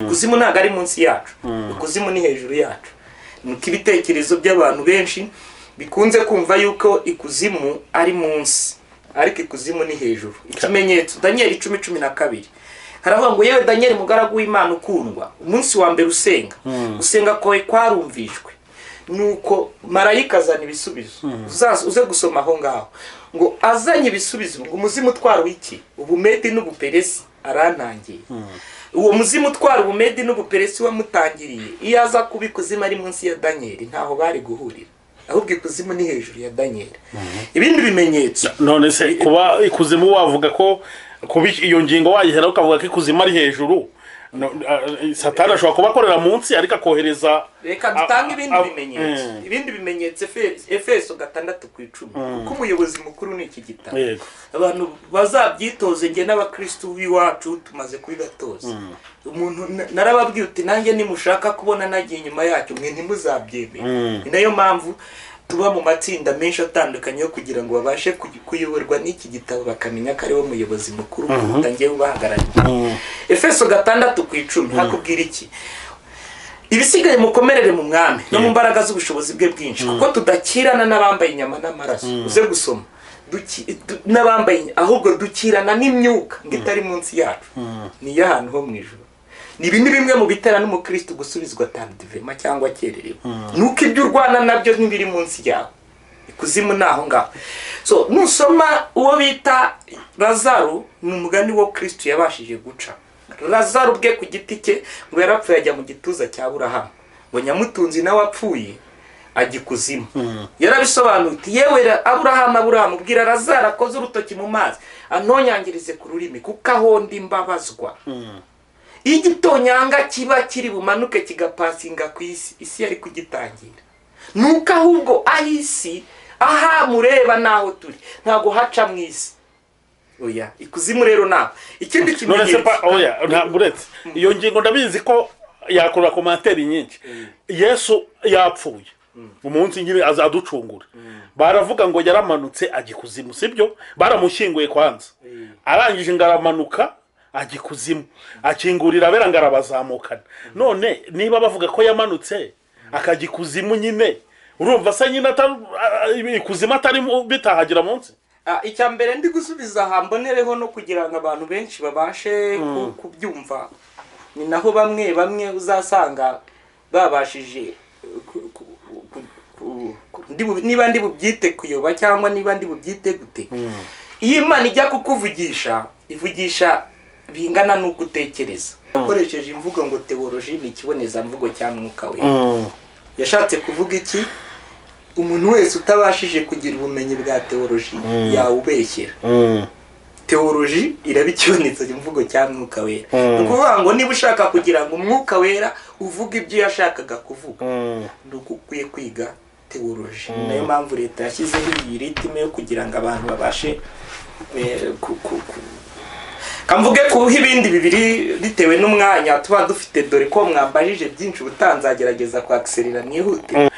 Ikuzimu ntabwo ari munsi yacu, ikuzimu ni hejuru yacu. Nuko ibitekerezo by'abantu benshi bikunze kumva yuko ikuzimu ari munsi, ariko ikuzimu ni hejuru. Ikimenyetso, Daniyeli 10:12, haravuga ngo: "Yewe Daniyeli, mugaragu w'Imana ukundwa, umunsi wa mbere usenga, gusenga kwawe kwarumvishwe, nuko marayika azana ibisubizo." Uze gusoma aho ngaho ngo azanye ibisubizo, ngo umuzimu utwara w'iki? Ubumedi n'Ubuperesi arantangiye. Uwo muzimu utwara Ubumedi n'Ubuperesi wamutangiriye, iyo aza kuba ikuzimu ari munsi ya Daniyeli, ntaho bari guhurira. Ahubwo ikuzimu ni hejuru ya Daniyeli. Ibindi bimenyetso. None se kuba ikuzimu, wavuga ko kuba iyo ngingo wayihera ukavuga ko ikuzimu ari hejuru, no, Satani ashobora kuba akorera munsi ariko akohereza Reka dutange ibindi bimenyetso. Ibindi bimenyetso, Efeso 6:10, kuko umuyobozi mukuru ni iki gitabo. Abantu bazabyitoze. Njye n'abakristu b'iwacu tumaze kubibatoza. Umuntu narababwiye uti: "Nanjye nimushaka kubona nagiye inyuma yacyo, mwe ntimuzabyemere." Ni nayo mpamvu tuba mu matsinda menshi atandukanye yo kugira ngo babashe kuyoborwa n'iki gitabo, bakamenya ko ariwe muyobozi mukuru kuruta njyewe ubahagarariye. Efeso 6:10 hakubwira iki? "Ibisigaye mukomerere mu Mwami no mu mbaraga z'ubushobozi bwe bwinshi, kuko tudakirana n'abambaye inyama n'amaraso." Uze gusoma. N'abambaye, ahubwo dukirana n'imyuka ngo itari munsi yacu, ni iy'ahantu ho mu ijuru. Ni ibi, ni bimwe mu bitera n'umukristo gusubizwa tardivement cyangwa akererewe, nuko ibyo urwana nabyo ntibiri munsi yawe. Ikuzimu ni aho ngaho. So nusoma uwo bita Lazaro, ni umugani wo Kristo yabashije guca. Lazaro ubwe ku giti cye ngo yarapfuye ajya mu gituza cya Burahamu, ngo nyamutunzi nawe apfuye ajya ikuzimu. Yarabisobanuye uti: "Yewe Aburahamu, Aburahamu, ubwira Lazaro akoze urutoki mu mazi anonyangirize ku rurimi, kuko aho ndi mbabazwa." Iyo igitonyanga kiba kiri bumanuke kigapasinga ku isi, isi yari kugitangira. Nuko ahubwo aho isi, aha mureba n'aho turi, ntabwo haca mu isi. Oya, ikuzimu rero naho. Ikindi None se kimenyetso. Oya, ntabwo, uretse iyo ngingo, ndabizi ko yakora commentaire nyinshi. Yesu yapfuye, umunsi nyine azaducungura, baravuga ngo yaramanutse ajya ikuzimu, sibyo? Baramushyinguye kwanza, arangije ngo aramanuka ajya ikuzimu, akingurira abera ngo arabazamukana. None niba bavuga ko yamanutse akajya ikuzimu nyine, urumva se nyine ikuzimu atari bitahagera munsi? Icya mbere ndi gusubiza aha, mbonereho no kugira ngo abantu benshi babashe kubyumva, ni naho bamwe bamwe uzasanga babashije niba ndi bubyite kuyoba cyangwa niba ndi bubyite gute. Iyo Imana ijya kukuvugisha, ivugisha bingana n'uko utekereza. Ukoresheje imvugo ngo théologie ni ikibonezamvugo cya Mwuka We, yashatse kuvuga iki? Umuntu wese utabashije kugira ubumenyi bwa théologie yawubeshyera. Théologie iraba ikibonetse imvugo cya Mwuka Wera. Ni ukuvuga ngo niba ushaka kugira ngo Umwuka Wera uvuge ibyo yashakaga kuvuga, ni uko ukwiye kwiga théologie. Ni nayo mpamvu leta yashyizeho iyi rythme yo kugira ngo abantu babashe kamvuge kuha ibindi bibiri bitewe n'umwanya tuba dufite, dore ko mwambajije byinshi. Ubutanzagerageza kwakiserera mwihute.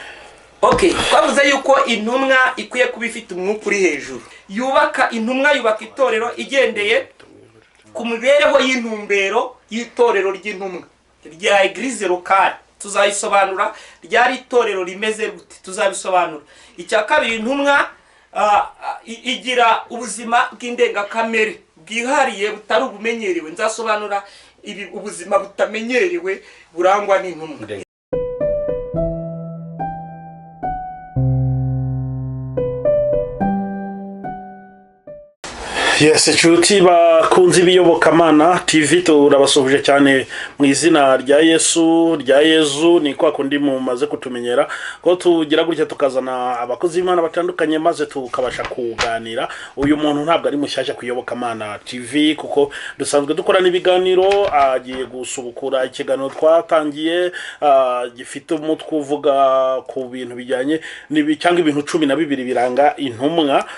Okay, twavuze yuko intumwa ikwiye kuba ifite umwuka uri hejuru. Yubaka intumwa, yubaka itorero igendeye ku mibereho y'intumbero y'itorero ry'intumwa rya église locale. Tuzayisobanura, ryari itorero rimeze gute, tuzabisobanura. Icya kabiri, intumwa igira ubuzima bw'indengakamere bwihariye butari ubumenyerewe. Nzasobanura ibi, ubuzima butamenyerewe burangwa n'intumwa. Yes, inshuti bakunze Ibiyobokamana TV, turabasuhuje cyane mu izina rya Yesu, rya Yezu. Ni kwa kundi mumaze kutumenyera ko tugira gutya tukazana abakozi b'Imana batandukanye maze tukabasha kuganira. Uyu muntu ntabwo ari mushyashya ku Iyobokamana TV, kuko dusanzwe dukorana ibiganiro. Agiye gusubukura ikiganiro twatangiye gifite umutwe uvuga ku bintu bijyanye cyangwa ibintu 12 biranga intumwa.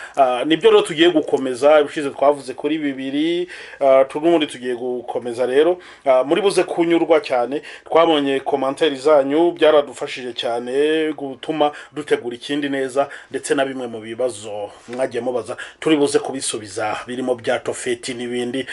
Nibyo rero tugiye gukomeza. Ubushize twavuze kuri bibiri, n'ubundi tugiye gukomeza rero. Muri buze kunyurwa cyane, twabonye commentaires zanyu, byaradufashije cyane gutuma dutegura ikindi neza, ndetse na bimwe mu bibazo mwagiye mubaza turi buze kubisubiza, birimo bya Tofeti n'ibindi,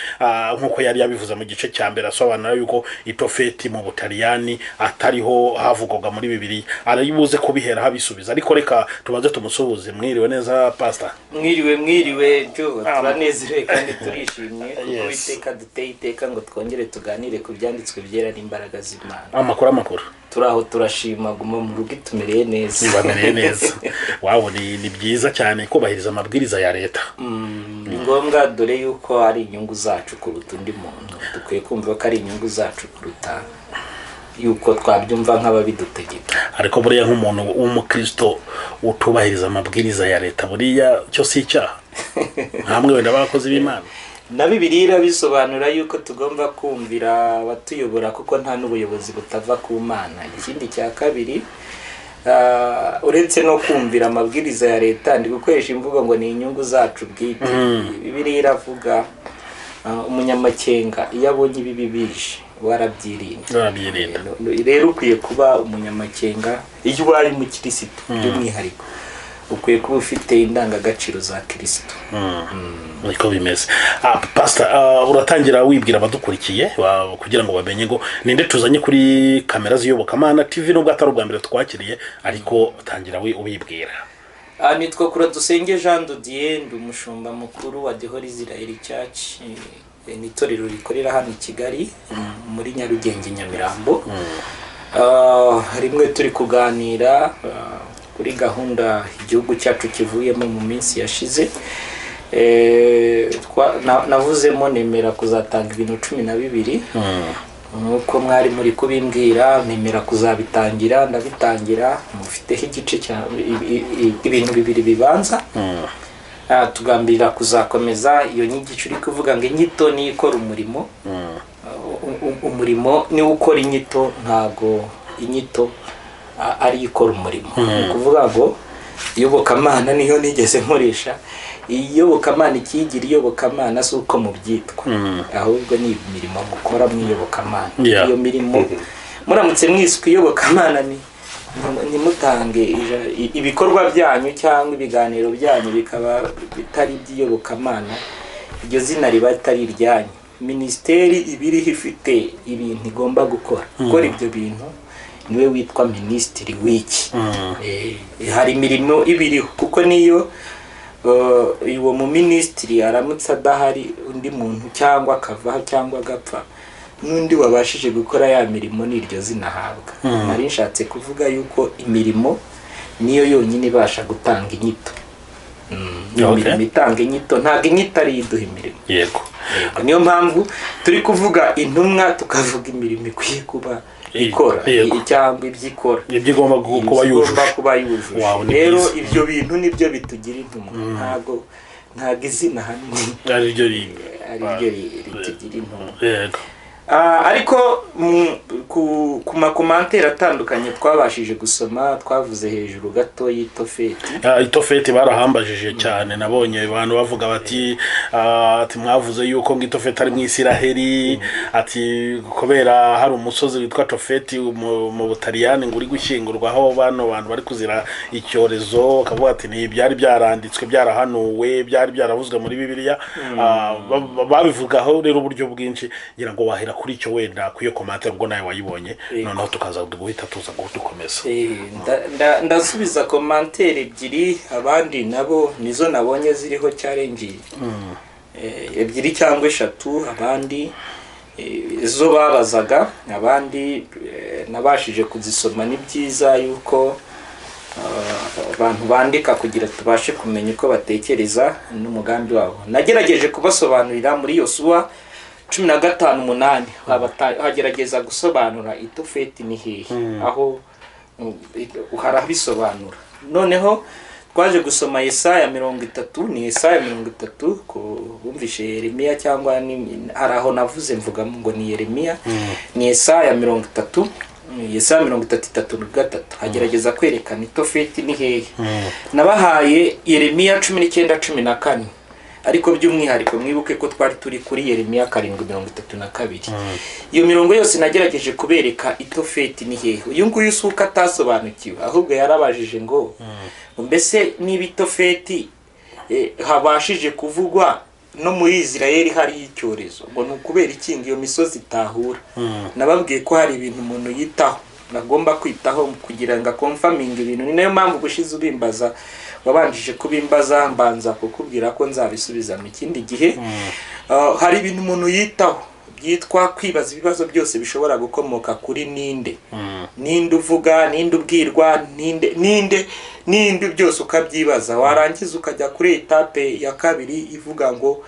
nk'uko yari yabivuze mu gice cya mbere asobanura yuko itofeti mu Butaliyani atariho havugwaga muri Bibiliya. Ari buze kubihera habisubiza, ariko reka tubanze tumusuhuze. Mwiriwe neza, pastor? Mwiriwe, mwiriwe jo, turanezerewe kandi turishimye kuko Uwiteka duteye iteka ngo twongere tuganire ku byanditswe byera n'imbaraga z'Imana. Amakuru, amakuru? Turaho, turashima, guma mu rugo itumereye neza. Nibamereye neza. Wabo ni byiza cyane kubahiriza amabwiriza ya leta. Ni ngombwa, dore yuko ari inyungu zacu kuruta undi muntu. Dukwiye kumva ko ari inyungu zacu kuruta yuko twabyumva nk'ababidutegeka. Ariko buriya nk'umuntu w'umukristo utubahiriza amabwiriza ya leta, buriya cyo si icyaha? Nkamwe wenda abakozi b'Imana. Na Bibiliya irabisobanura yuko tugomba kumvira abatuyobora, kuko nta n'ubuyobozi butava ku Mana. Ikindi cya kabiri, uretse no kumvira amabwiriza ya leta, ndi gukoresha imvugo ngo ni inyungu zacu bwite. Bibiliya iravuga, umunyamakenga iyo abonye ibibi bije warabyirinda. Barabyirinda. Rero ukwiye kuba umunyamakenga iyo ubaye umukirisitu, by'umwihariko ukwiye kuba ufite indangagaciro za Kirisitu. Niko bimeze. Pastor, uratangira wibwira abadukurikiye kugira ngo bamenye ngo ninde tuzanye kuri kamera z'Iyobokamana TV, nubwo atari ubwa mbere twakiriye, ariko tangira ubibwira. Nitwa Kuradusenge Jean de Dieu, ndi umushumba mukuru wa The Holy Israel Church, ni itorero rikorera hano i Kigali, muri Nyarugenge, Nyamirambo. Rimwe turi kuganira kuri gahunda igihugu cyacu kivuyemo mu minsi yashize. Navuzemo nemera kuzatanga ibintu 12, nk'uko mwari muri kubimbwira, nemera kuzabitangira, ndabitangira. Mufiteho igice cya ibintu bibiri bibanza. Tugambirira kuzakomeza iyo nyigisho uri kuvuga ngo inyito niyo ikora umurimo. Umurimo niwo ukora inyito, ntago inyito ari ikora umurimo. Ni ukuvuga ngo iyobokamana niyo nigeze nkoresha. Iyobokamana ikigira iyobokamana si uko mubyitwa, ahubwo ni imirimo mukora mu iyobokamana. Iyo mirimo muramutse mwiswe iyobokamana, ni ntimutange ibikorwa byanyu cyangwa ibiganiro byanyu bikaba bitari iby'iyobokamana, iryo zina riba ritari iryanyu. Minisiteri iba iriho ifite ibintu igomba gukora. Gukora ibyo bintu niwe witwa minisitiri w'iki. Hari imirimo ibiriho, kuko niyo uwo mu minisitiri aramutse adahari, undi muntu cyangwa akavaho cyangwa agapfa, n'undi wabashije gukora ya mirimo n'iryo zina ahabwa. Nari nshatse kuvuga yuko imirimo niyo yonyine ibasha gutanga inyito. Imirimo itanga inyito, ntabwo inyito ari iduha imirimo. Yego. Niyo mpamvu turi kuvuga intumwa, tukavuga imirimo ikwiye kuba ikora cyangwa ibyo ikora, ibyo igomba kuba yujuje. Igomba kuba yujuje. Wow, ni rero byiza. Ibyo bintu nibyo bitugira intumwa, ntabwo izina ahanini ari ryo ari ryo ritugira intumwa. Yego. Ariko ku makomantere atandukanye twabashije gusoma, twavuze hejuru gato y'itofeti. Itofeti barahambajije cyane, nabonye abantu bavuga bati ati mwavuze yuko ngo itofeti ari mu Isiraheli, ati kubera hari umusozi witwa Tofeti mu Butaliyani ngo uri gushyingurwaho bano bantu bari kuzira icyorezo, bakavuga ati ni byari byaranditswe, byarahanuwe, byari byaravuzwe muri Bibiliya. Babivugaho rero uburyo bwinshi, ngira ngo wahera kuri icyo wenda ku iyo commentaire ubwo nawe wayibonye, noneho tukaza guhita tuza gukomeza. Ndasubiza commentaire ebyiri, abandi nabo nizo nabonye ziriho challenge, ebyiri cyangwa eshatu, abandi izo babazaga, abandi nabashije kuzisoma. Ni byiza yuko abantu bandika kugira tubashe kumenya uko batekereza n'umugambi wabo. Nagerageje kubasobanurira muri Yosuwa 15:8, hagerageza gusobanura itofeti ni hehe, aho harabisobanura. Noneho twaje gusoma Yesaya 30, ni Yesaya 30 ku bumvishe Yeremiya cyangwa hari aho navuze mvuga ngo ni Yeremiya, ni Yesaya 30, Yesaya 33:3, hagerageza kwerekana itofeti ni hehe. Nabahaye Yeremiya 19:14, Ariko by'umwihariko mwibuke ko twari turi kuri Yeremiya 7:32. Iyo mirongo yose nagerageje kubereka itofeti ni hehe. Uyu nguyu si uko atasobanukiwe, ahubwo yarabajije ngo mbese niba itofeti habashije kuvugwa no muri Israel hari icyorezo, ngo ni ukubera iki ngo iyo misozi itahura? Nababwiye ko hari ibintu umuntu yitaho, nagomba kwitaho kugira ngo aconfirminge ibintu. Ni nayo mpamvu gushize ubimbaza, wabanjije kubimbaza mbanza kukubwira ko nzabisubiza mu kindi gihe. Hari ibintu umuntu yitaho byitwa kwibaza ibibazo byose bishobora gukomoka kuri ninde, ninde uvuga, ninde ubwirwa, ninde ninde ninde, byose ukabyibaza. Warangiza ukajya kuri étape ya kabiri ivuga ngo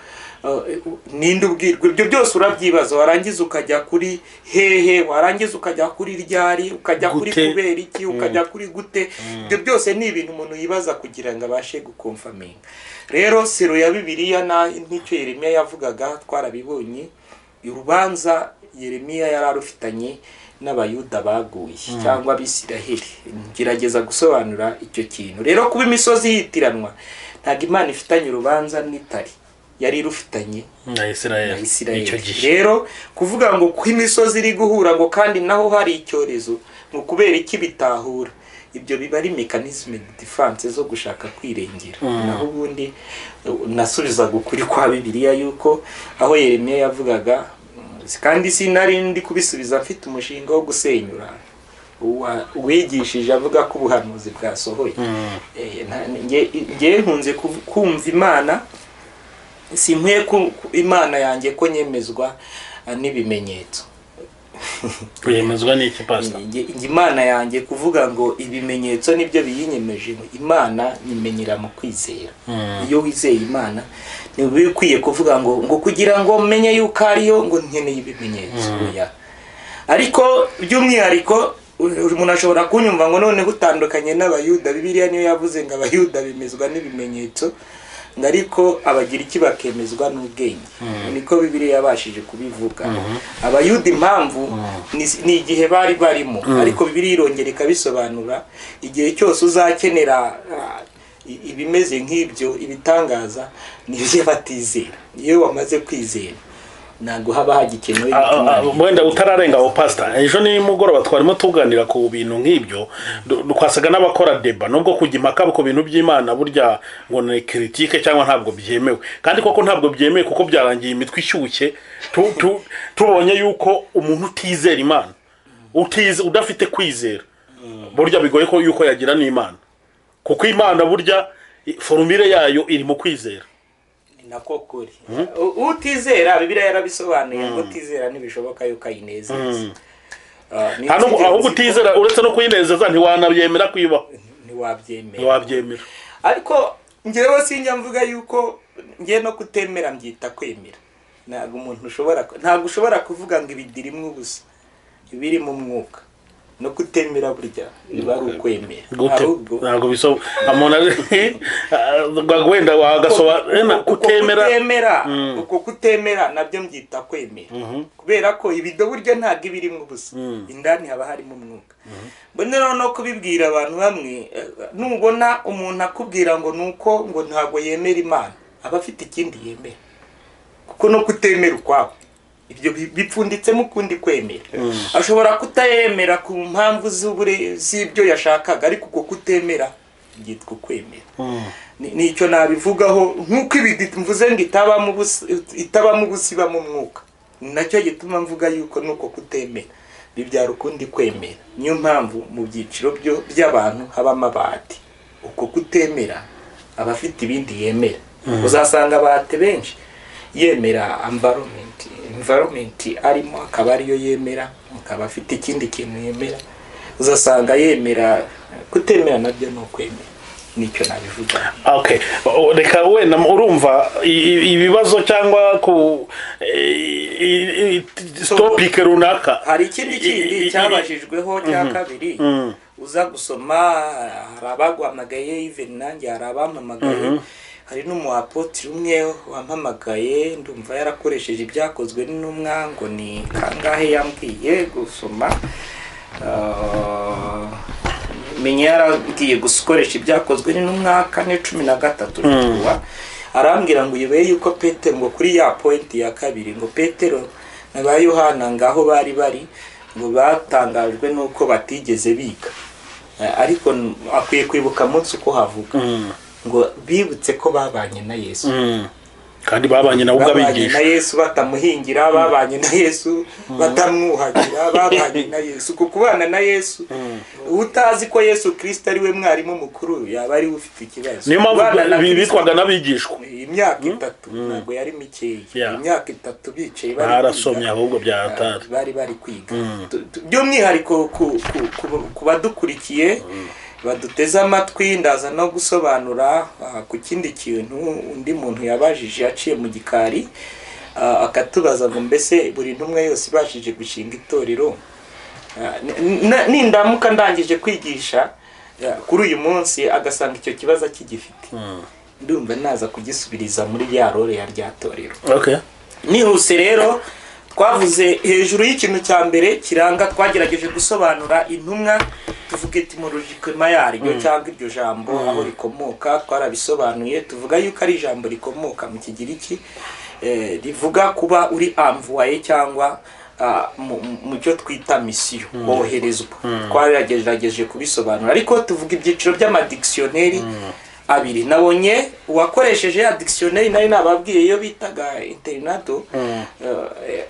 ninde ubwirwa, ibyo byose urabyibaza. Warangiza ukajya kuri hehe, warangiza ukajya kuri ryari, ukajya kuri Gute. kubera iki, ukajya kuri gute. Ibyo byose ni ibintu umuntu yibaza kugira ngo abashe guconfirminga. Rero sero ya Bibiliya na n'icyo Yeremiya yavugaga twarabibonye. Urubanza Yeremiya yari arufitanye n'Abayuda baguye cyangwa Abisiraheli, ngerageza gusobanura icyo kintu. Rero kuba imisozi yitiranwa, ntabwo Imana ifitanye urubanza n'itari yari irufitanye na na Israel Isirayeli. Icyo gihe. Rero kuvuga ngo ko imisozi iri guhura, ngo kandi naho hari icyorezo, ngo kubera iki bitahura, ibyo biba ari mécanisme de défense zo gushaka kwirengera. Naho ubundi nasubizaga ukuri kwa Bibiliya yuko aho Yeremiya yavugaga, kandi sinari ndi kubisubiza mfite umushinga wo gusenyura uwigishije avuga ko ubuhanuzi bwasohoye. Nge nkunze kumva Imana, sinkwiye Imana yanjye ko nyemezwa n'ibimenyetso. Yemezwa n'iki, pastor? Nge Imana yanjye kuvuga ngo ibimenyetso nibyo biyinyemeje, Imana nyimenyera mu kwizera. Iyo wizeye Imana, ntibiba bikwiye kuvuga ngo kugira ngo menye yuko ariyo ngo nkeneye ibimenyetso. Oya. Ariko by'umwihariko umuntu ashobora kunyumva ngo noneho utandukanye n'Abayuda, Bibiliya niyo yavuze ngo Abayuda bemezwa n'ibimenyetso, ngo ariko Abagiriki bakemezwa n'ubwenge. Niko Bibiliya yabashije kubivuga. Abayuda impamvu ni igihe bari barimo, ariko Bibiliya irongera ikabisobanura. Igihe cyose uzakenera ibimeze nk'ibyo, ibitangaza, ni ibyo batizera. Iyo wamaze kwizera, ntabwo haba hagikenewe yuko Imana Wenda utararenga aho, pastor, ejo nimugoroba twarimo tuganira ku bintu nk'ibyo, twasaga n'abakora débat, nubwo kujya impaka ku bintu by'Imana burya ngo ni critique cyangwa ntabwo byemewe, kandi koko ntabwo byemewe, kuko byarangiye imitwe ishyushye. Tubonye yuko umuntu utizera Imana, udafite kwizera, burya bigoye ko yuko yagira n'Imana, kuko Imana burya formule yayo iri mu kwizera. Ni nako kuri. Utizera, Bibiliya yarabisobanuye ngo utizera ntibishoboka yuko ayinezeza. Ni Nta nubwo- icy'ingenzi Ahubwo ko utizera, uretse no kuyinezeza, ntiwanabyemera kwibaho. Ntiwabyemera. Ntiwabyemera. Ariko njyewe sinjya mvuga yuko njye no kutemera mbyita kwemera. Ntabwo umuntu ushobora, ntabwo ushobora kuvuga ngo ibidirimo ubusa ibiri mu mwuka. No kutemera burya biba ari ukwemera. Gute? Ahubwo Ntabwo bisoba umuntu wenda wagasoba uko kutemera. Kutemera, uko kutemera nabyo mbyita kwemera, kubera ko ibido burya ntabwo iba irimo ubusa, indani haba harimo umwuka. Mboneraho no kubibwira abantu bamwe, nubona umuntu akubwira ngo nuko ngo ntabwo yemera Imana, aba afite ikindi yemera, kuko no kutemera ukwabo ibyo bipfunditsemo ukundi kwemera. Ashobora kutayemera ku mpamvu z'ibyo yashakaga, ariko uko kutemera byitwa ukwemera. Nicyo nabivugaho. Nk'uko ibi mvuze ngo itabamo ubusa, itabamo ubusa ibamo umwuka, ni nacyo gituma mvuga yuko nuko kutemera bibyara ukundi kwemera. Niyo mpamvu mu byiciro byo by'abantu habamo abati. Uko kutemera aba afite ibindi yemera. Uzasanga abate benshi yemera environment arimo, akaba ariyo yemera, akaba afite ikindi kintu yemera. Uzasanga yemera. Kutemera nabyo ni ukwemera. Nicyo nabivuga. Okay. Reka wenda urumva ibibazo cyangwa ku topic runaka. Hari ikindi kindi cyabajijweho cya kabiri uza gusoma. Hari abaguhamagaye, even nanjye hari abampamagaye, hari n'umu apôtre umwe wampamagaye, ndumva yarakoresheje Ibyakozwe n'Intumwa, ngo ni kangahe yambwiye gusoma. Menya yarabwiye gukoresha Ibyakozwe n'Intumwa 4:13. Arambwira ngo uyobeye yuko Petero, ngo kuri ya point ya kabiri, ngo Petero na ba Yohana ngaho bari bari, ngo batangajwe nuko batigeze biga. Ariko akwiye kwibuka munsi uko havuga ngo bibutse ko babanye na Yesu. Kandi babanye na ubwo abigisha na Yesu batamuhingira, babanye na Yesu batamwuhagira, babanye na Yesu. Kubana na Yesu utazi ko Yesu Kristo ari we mwarimu mukuru yaba ari ufite ikibazo. Niyo mpamvu bitwaga n'abigishwa. Imyaka 3 ntabwo yari mikeya, imyaka 3 bicaye bari barasomye ahubwo bya atari bari kwiga. By'umwihariko ku badukurikiye baduteze amatwi, ndaza no gusobanura ku kindi kintu undi muntu yabajije yaciye mu gikari, akatubaza ngo mbese buri ntumwa yose ibashije gushinga itorero. Nindamuka ndangije kwigisha kuri uyu munsi agasanga icyo kibazo kigifite, ndumva naza kugisubiriza muri ya role ya rya torero. Nihuse rero twavuze hejuru y'ikintu cya mbere kiranga, twagerageje gusobanura intumwa, tuvuga etymologically yaryo cyangwa iryo jambo aho rikomoka, twarabisobanuye tuvuga yuko ari ijambo rikomoka mu Kigiriki, rivuga kuba uri envoyé cyangwa mu cyo twita mission, woherezwa. Twaragerageje kubisobanura, ariko tuvuga ibyiciro by'amadictionnaire abiri. Nabonye uwakoresheje ya dictionnaire nari nababwiye iyo bitaga internado,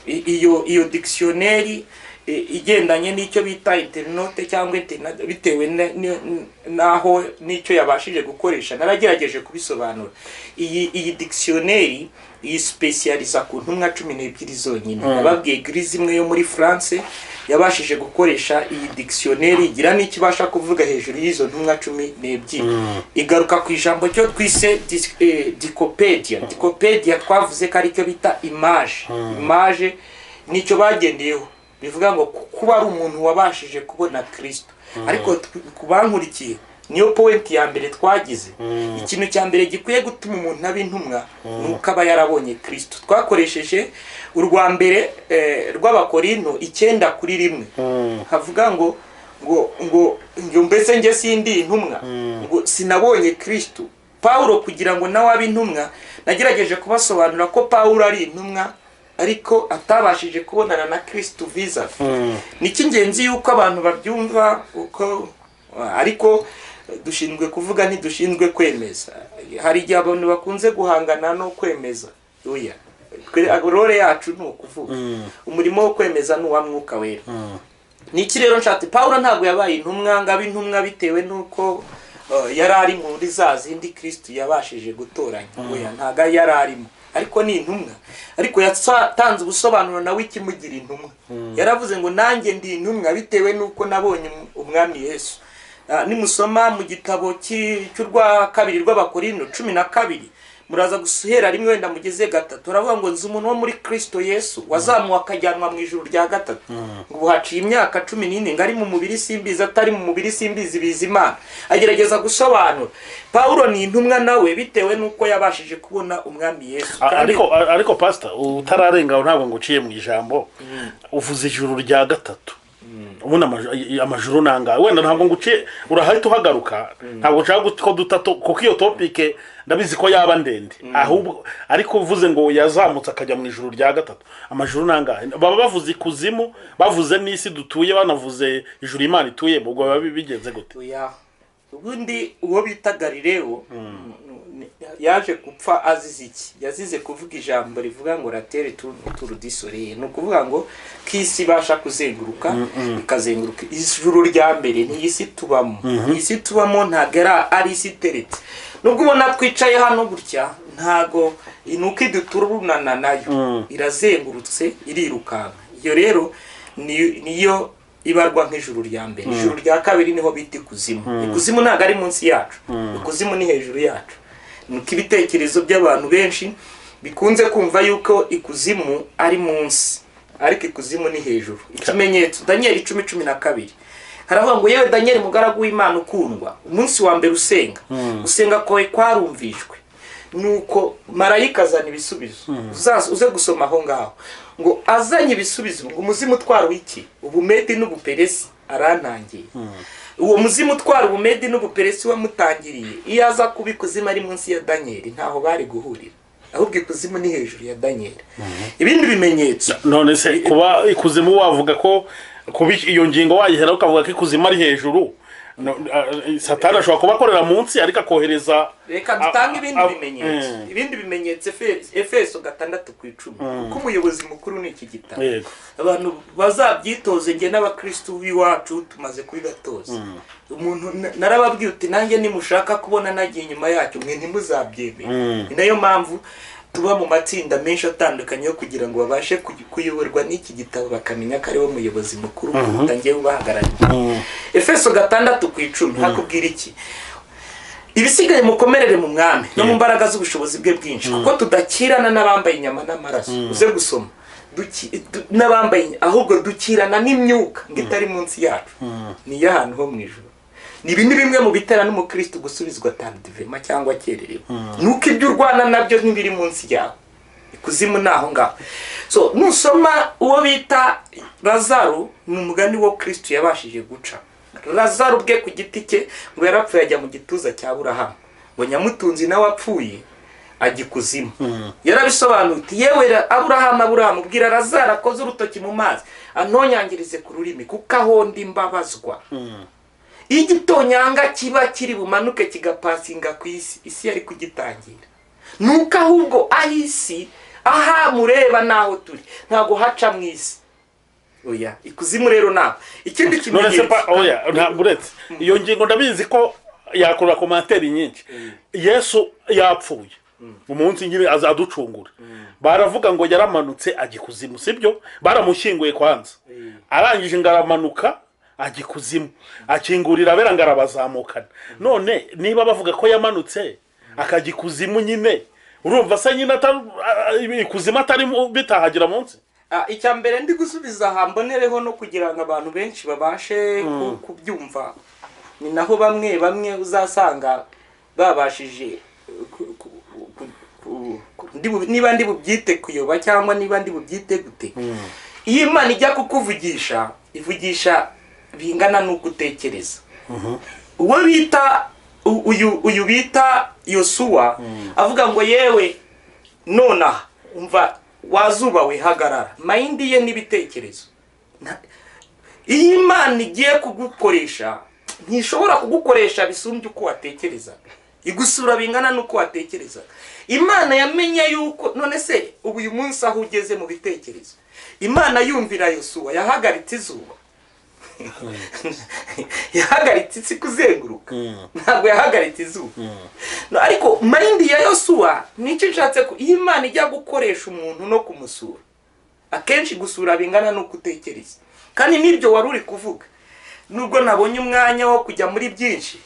iyo dictionnaire igendanye n'icyo bita internaute cyangwa internado bitewe naho n'icyo yabashije gukoresha. Naragerageje kubisobanura. Iyi dictionnaire iyi specializa ku ntumwa 12 zonyine. Nababwiye Grise imwe yo muri France yabashije gukoresha iyi dictionnaire, igira n'ikibasha kuvuga hejuru y'izo ntumwa 12. Igaruka ku ijambo cyo twise dicopedia. Dicopedia twavuze ko aricyo bita image. Image nicyo bagendeyeho, bivuga ngo kuba ari umuntu wabashije kubona Kristo. Ariko kubankurikiye niyo point ya mbere twagize. Ikintu cya mbere gikwiye gutuma umuntu aba intumwa nuko aba yarabonye Kristo. Twakoresheje urwa mbere rw'Abakorinto 9:1, havuga ngo ngo ngo ngo mbese nge sindi intumwa, ngo sinabonye Kristo. Paulo kugira ngo nawe abe intumwa, nagerageje kubasobanura ko Paulo ari intumwa ariko atabashije kubonana na Kristo vis-a-vis. Ni cy'ingenzi yuko abantu babyumva uko, ariko dushinzwe kuvuga ntidushinzwe kwemeza. Hari igihe abantu bakunze guhangana no kwemeza. Oya, role yacu ni ukuvuga. Umurimo wo kwemeza ni uwa Mwuka Wera. Niki rero nshatse, Paulo ntabwo yabaye intumwa ngo abe intumwa bitewe nuko yari ari muri za zindi Kristo yabashije gutoranya. Oya, ntabwo yari arimo, ariko ni intumwa. Ariko yatanze ubusobanuro nawe ikimugira intumwa. Yaravuze ngo nanjye ndi intumwa bitewe nuko nabonye umwami Yesu. Nimusoma mu gitabo cy'urwa kabiri rw'Abakorinto 12, muraza guhera rimwe wenda mugeze 3, uravuga ngo nzi umuntu wo muri Kristo Yesu wazamuwe akajyanwa mu ijuru rya 3. Ngo haciye imyaka 14 ngo ari mu mubiri simbizi, atari mu mubiri simbizi, bizi Imana. Agerageza gusobanura. Paulo ni intumwa nawe bitewe nuko yabashije kubona umwami Yesu. Ariko pastor utararenga ntabwo ngo uciye mu ijambo, uvuze ijuru rya 3. Ubona amajuru nanga wenda ntabwo nguciye, urahita uhagaruka, ntabwo nshaka ko dutato kuko iyo topic ndabizi ko yaba ndende. Ahubwo ariko uvuze ngo yazamutse akajya mu ijuru rya 3, amajuru nanga baba bavuze ikuzimu, bavuze n'isi dutuye, banavuze ijuru Imana ituye, ubwo baba bigenze gute? Ubundi uwo bita Galileo yaje gupfa azize iki? Yazize kuvuga ijambo rivuga ngo la terre tourne autour du soleil. Ni ukuvuga ngo kisi ibasha kuzenguruka, ikazenguruka. Ijuru rya mbere ni isi tubamo. Isi tubamo ntago ari isi iteretse. Nubwo ubona twicaye hano gutya, ntago inuka iduturunana nayo, irazengurutse irirukanka. Iyo rero niyo ibarwa nk'ijuru rya mbere. Ijuru rya kabiri niho bita ikuzimu. Ikuzimu ntago ari munsi yacu, ikuzimu ni hejuru yacu. Nuko ibitekerezo by'abantu benshi bikunze kumva yuko ikuzimu ari munsi, ariko ikuzimu ni hejuru. Ikimenyetso Daniel 10:12 haravuga ngo yewe Daniel mugaragu w'Imana ukundwa, umunsi wa mbere usenga, usenga kwawe kwarumvishwe, nuko marayika azana ibisubizo. Uze gusoma aho ngaho ngo azanye ibisubizo ngo umuzimu utwara wiki ubumedi n'ubuperesi Arantangiye. Uwo muzimu utwara Ubumedi n'Ubuperesi wamutangiriye, iyo aza kuba ikuzimu ari munsi ya Daniyeli, ntaho bari guhurira, ahubwo ikuzimu ni hejuru ya Daniyeli. Ibindi bimenyetso. None se kuba ikuzimu, wavuga ko kuba iyo ngingo wayihera ukavuga ko ikuzimu ari hejuru, no, Satani ashobora kuba akorera munsi ariko akohereza Reka dutange ibindi bimenyetso. Ibindi bimenyetso, Efeso 6:10, kuko umuyobozi mukuru ni iki gitabo. Abantu bazabyitoze, njye n'abakristu b'iwacu tumaze kubibatoza. Umuntu narababwiye uti: "Nanjye nimushaka kubona nagiye inyuma yacyo, mwe ntimuzabyemere." Ni nayo mpamvu tuba mu matsinda menshi atandukanye yo kugira ngo babashe kuyoborwa n'iki gitabo, bakamenya ko ariwe muyobozi mukuru kuruta njyewe ubahagarariye. Efeso 6:10 hakubwira iki? "Ibisigaye mukomerere mu Mwami no mu mbaraga z'ubushobozi bwe bwinshi, kuko tudakirana n'abambaye inyama n'amaraso." Uze gusoma. N'abambaye, ahubwo dukirana n'imyuka ngo itari munsi yacu, ni iy'ahantu ho mu ijuru. Ni ibi, ni bimwe mu bitera n'umukristo gusubizwa tardivement cyangwa akererewe, nuko ibyo urwana nabyo ntibiri munsi yawe, ikuzimu ni aho ngaho. So nusoma uwo bita Lazaro, ni umugani wo Kristo yabashije guca. Lazaro ubwe ku giti cye ngo yarapfuye ajya mu gituza cya Burahamu, ngo nyamutunzi nawe apfuye ajya ikuzimu. Yarabisobanuye uti: "Yewe Aburahamu, Aburahamu, ubwira Lazaro akoze urutoki mu mazi anonyangirize ku rurimi, kuko aho ndi mbabazwa." Iyo igitonyanga kiba kiri bumanuke kigapasinga ku isi, isi yari kugitangira. Nuko ahubwo aho isi, aha mureba n'aho turi, ntabwo haca mu isi, oya. Ikuzimu rero naho ikindi None se kimenyetso. Oya, ntabwo, uretse iyo ngingo, ndabizi ko yakora commentaires nyinshi. Yesu yapfuye, umunsi nyine azaducungura, baravuga ngo yaramanutse ajya ikuzimu, sibyo? Baramushyinguye kwanza, arangije ngo aramanuka ajya ikuzimu, akingurira abera ngo arabazamukana. None niba bavuga ko yamanutse akajya ikuzimu nyine, urumva se nyine ikuzimu atari bitahagera munsi? Icya mbere ndi gusubiza aha, mbonereho no kugira ngo abantu benshi babashe kubyumva, ni naho bamwe bamwe uzasanga babashije niba ndi bubyite kuyoba cyangwa niba ndi bubyite gute. Iyo Imana ijya kukuvugisha, ivugisha bingana n'uko utekereza. Uwo bita uyu bita Yosuwa avuga ngo: "Yewe, nonaha umva, wazuba we, hagarara." Mind ye n'ibitekerezo. Iyo Imana igiye kugukoresha, ntishobora kugukoresha bisumbye uko watekerezaga, igusura bingana n'uko watekerezaga. Imana yamenye yuko, none se ubu uyu munsi aho ugeze mu bitekerezo, Imana yumvira Yosuwa, yahagaritse izuba, yahagaritse isi kuzenguruka, ntabwo yahagaritse izuba. No, ariko mind ya Yosuwa, nicyo nshatse ko iyo Imana ijya gukoresha umuntu no kumusura, akenshi gusura bingana n'uko utekereza. Kandi n'ibyo wari uri kuvuga, nubwo nabonye umwanya wo kujya muri byinshi,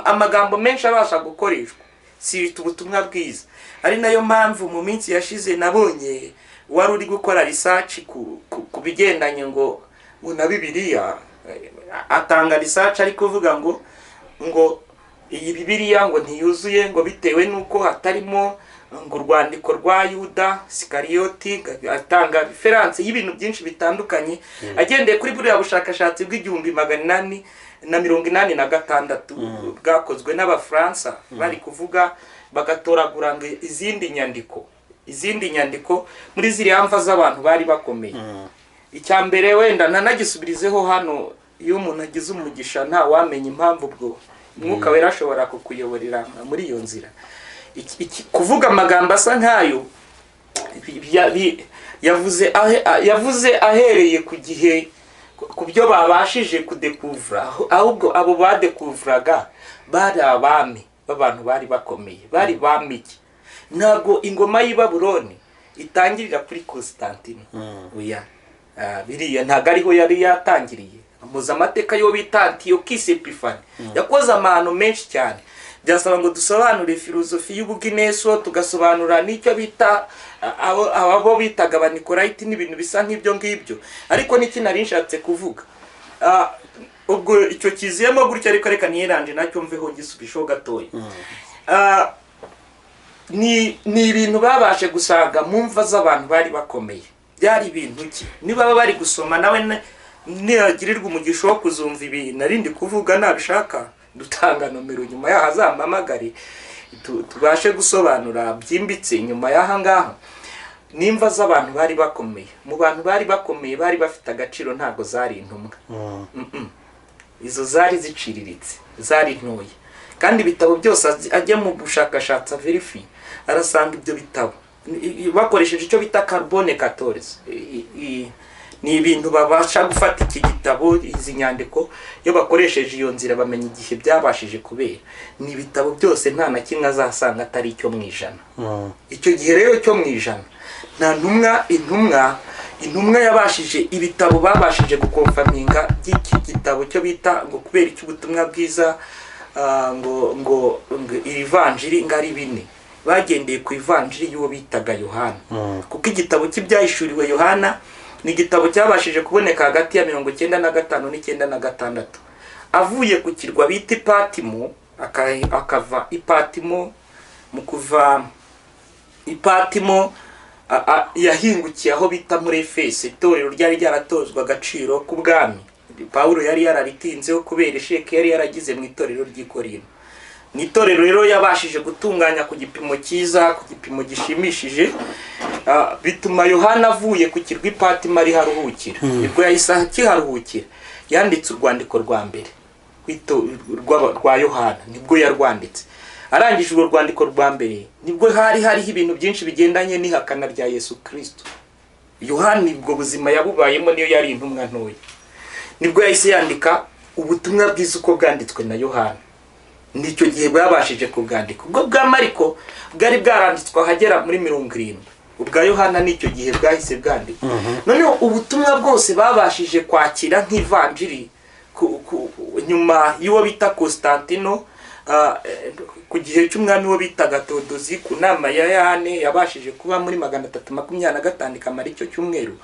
amagambo menshi abasha gukoreshwa si ubutumwa bwiza. Ari nayo mpamvu mu minsi yashize nabonye wari uri gukora research ku bigendanye ngo na Bibiliya, atanga research ari kuvuga ngo iyi Bibiliya ngo ntiyuzuye, ngo bitewe n'uko hatarimo ngo urwandiko rwa Yuda Sikariyoti, atanga reference y'ibintu byinshi bitandukanye agendeye kuri buriya bushakashatsi bw'1886 bwakozwe n'Abafaransa, bari kuvuga bagatoragura ngo izindi nyandiko muri ziriya mva z'abantu bari bakomeye. Icya mbere wenda nanagisubirizeho hano, iyo umuntu agize umugisha, nta wamenya impamvu ubwo Umwuka Wera ashobora kukuyoborera muri iyo nzira. Kuvuga amagambo asa nk'ayo yavuze ahereye ku gihe, ku byo babashije kudekuvura, ahubwo abo badekuvuraga bari abami b'abantu bari bakomeye, bari bamiki. Ntabwo ingoma y'i Babuloni itangirira kuri Constantino, oya. Biriya ntabwo ariho yari yatangiriye. Muzi amateka yo bita Antiochus Epiphanes, yakoze amahano menshi cyane. Byasaba ngo dusobanure filozofi y'ubugineso, tugasobanura n'icyo bita abo bitaga Abanikolayiti n'ibintu bisa nk'ibyo ngibyo. Ariko n'iki nari nshatse kuvuga, ubwo icyo kiziyemo gutya, ariko reka niyeranje nacyo mveho ngisubisheho gatoya. Ni ibintu babashe gusanga mu mva z'abantu bari bakomeye. Byari ibintu ki? Niba baba bari gusoma nawe Niyagirirwa umugisha wo kuzumva ibi narindi kuvuga, nabishaka dutanga nomero nyuma yaho azampamagare tubashe gusobanura byimbitse nyuma y'aha ngaha. Nimva z'abantu bari bakomeye, mu bantu bari bakomeye bari bafite agaciro, ntago zari intumwa. Izo zari ziciriritse, zari ntoya. Kandi ibitabo byose ajya mu bushakashatsi averifi, arasanga ibyo bitabo bakoresheje icyo bita carbone 14. Ni ibintu babasha gufata iki gitabo, izi nyandiko, iyo bakoresheje iyo nzira bamenya igihe byabashije kubera. Ni ibitabo byose nta na kimwe azasanga atari icyo mu ijana. Icyo gihe rero cyo mu ijana nta ntumwa, intumwa yabashije, ibitabo babashije gukonfaminga by'iki gitabo cyo bita ngo kubera icyo ubutumwa bwiza, ngo irivanjiri ngari bine, bagendeye ku ivanjiri y'uwo bitaga Yohana. Kuko igitabo cy'ibyahishuriwe Yohana ni igitabo cyabashije kuboneka hagati ya 95 na 96, avuye ku kirwa bita Ipatimo, akava Ipatimo. Mu kuva Ipatimo yahingukiye aho bita muri Efeso, itorero ryari ryaratozwa agaciro k'ubwami. Pawulo yari yararitinzeho kubera isheke yari yaragize mu itorero ry'i Korinto. Mu itorero rero yabashije gutunganya ku gipimo cyiza, ku gipimo gishimishije, bituma Yohana avuye ku kirwa Ipatimo ari haruhukira. Nibwo yahise akiharuhukira, yanditse urwandiko rwa mbere rwa Yohana, nibwo yarwanditse. Arangije urwo rwandiko rwa mbere, nibwo hari hariho ibintu byinshi bigendanye n'ihakana rya Yesu Kristo. Yohana ubwo buzima yabubayemo, niyo yari intumwa ntoya. Nibwo yahise yandika ubutumwa bwiza uko bwanditswe na Yohana. Nicyo gihe bwabashije kubwandika. Ubwo bwa Mariko bwari bwaranditswe ahagera muri 70, ubwa Yohana nicyo gihe bwahise bwandikwa. Noneho ubutumwa bwose babashije kwakira nk'ivanjiri nyuma y'uwo bita Constantino, ku gihe cy'umwami wo bitaga Theodosi, ku nama ya Yane yabashije kuba muri 325 ikamara icyo cyumweru,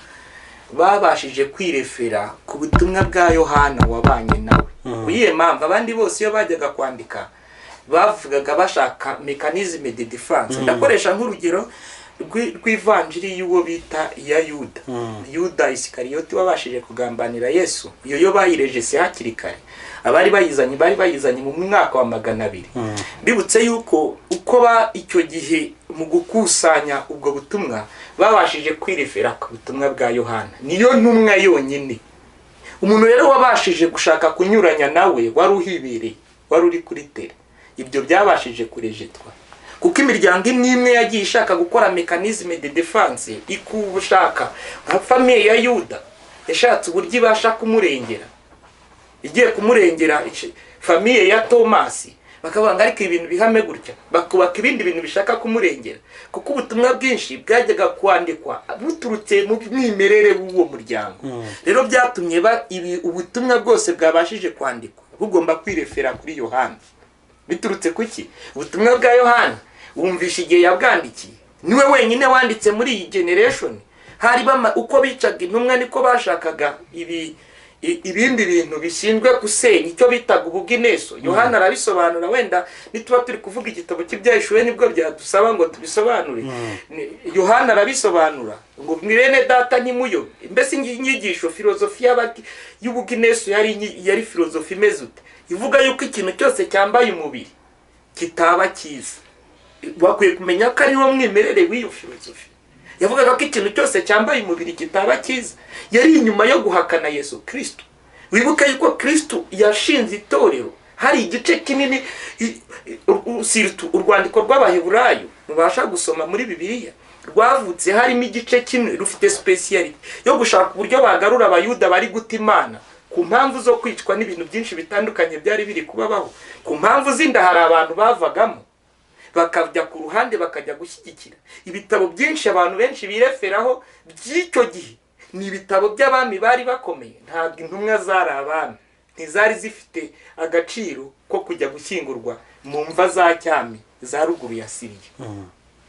babashije kwirefera ku butumwa bwa Yohana wabanye nawe. Kuyihe mpamvu abandi bose iyo bajyaga kwandika bavugaga bashaka mécanisme de défense. Ndakoresha nk'urugero rw'ivanjiri y'uwo bita iya Yuda. Yuda Isikariyoti wabashije kugambanira Yesu, iyo yo bayirejese hakiri kare. Abari bayizanye bari bayizanye mu mwaka wa 200. Bibutse yuko uko ba icyo gihe mu gukusanya ubwo butumwa babashije kwirefera ku butumwa bwa Yohana, niyo ntumwa yonyine. Umuntu rero wabashije gushaka kunyuranya nawe wari uhibereye, wari uri kuri tere, ibyo byabashije kurejetwa. Kuko imiryango imwe imwe yagiye ishaka gukora mécanisme de défense, ikubushaka nka famille ya Yuda yashatse uburyo ibasha kumurengera, igiye kumurengera famille ya Thomas bakavuga ariko ibintu bihame gutya, bakubaka ibindi bintu bishaka kumurengera. Kuko ubutumwa bwinshi bwajyaga kwandikwa buturutse mu mwimerere w'uwo muryango. Rero byatumye ubutumwa bwose bwabashije kwandikwa bugomba kwirefera kuri Yohana. Biturutse kuki? Ubutumwa bwa Yohana wumvisha igihe yabwandikiye, niwe wenyine wanditse muri iyi generation. Hari uko bicaga intumwa niko bashakaga ibindi bintu bishinzwe gusenya icyo bitaga ubugineso. Yohana arabisobanura, wenda nituba turi kuvuga igitabo cy'ibyahishuwe nibwo byadusaba ngo tubisobanure. Yohana arabisobanura ngo mwene data ntimuyobe. Mbese inyigisho filozofi y'ubugineso yari filozofi imeze ute? Ivuga yuko ikintu cyose cyambaye umubiri kitaba cyiza. Bakwiye kumenya ko ari wo mwimerere w'iyo filozofi. Yavugaga ko ikintu cyose cyambaye umubiri kitaba cyiza. Yari inyuma yo guhakana Yesu Kristo. Wibuke yuko Kristo yashinze itorero, hari igice kinini urwandiko rw'Abaheburayo mubasha gusoma muri Bibiliya rwavutse harimo igice kimwe rufite speciality yo gushaka uburyo bagarura Abayuda bari guta Imana ku mpamvu zo kwicwa n'ibintu byinshi bitandukanye byari biri kubabaho. Ku mpamvu z'inda hari abantu bavagamo bakajya ku ruhande bakajya gushyigikira ibitabo byinshi abantu benshi bireferaho by'icyo gihe. Ni ibitabo by'abami bari bakomeye, ntabwo intumwa zari abami, ntizari zifite agaciro ko kujya gushyingurwa mu mva za cyami za ruguru ya Siriya.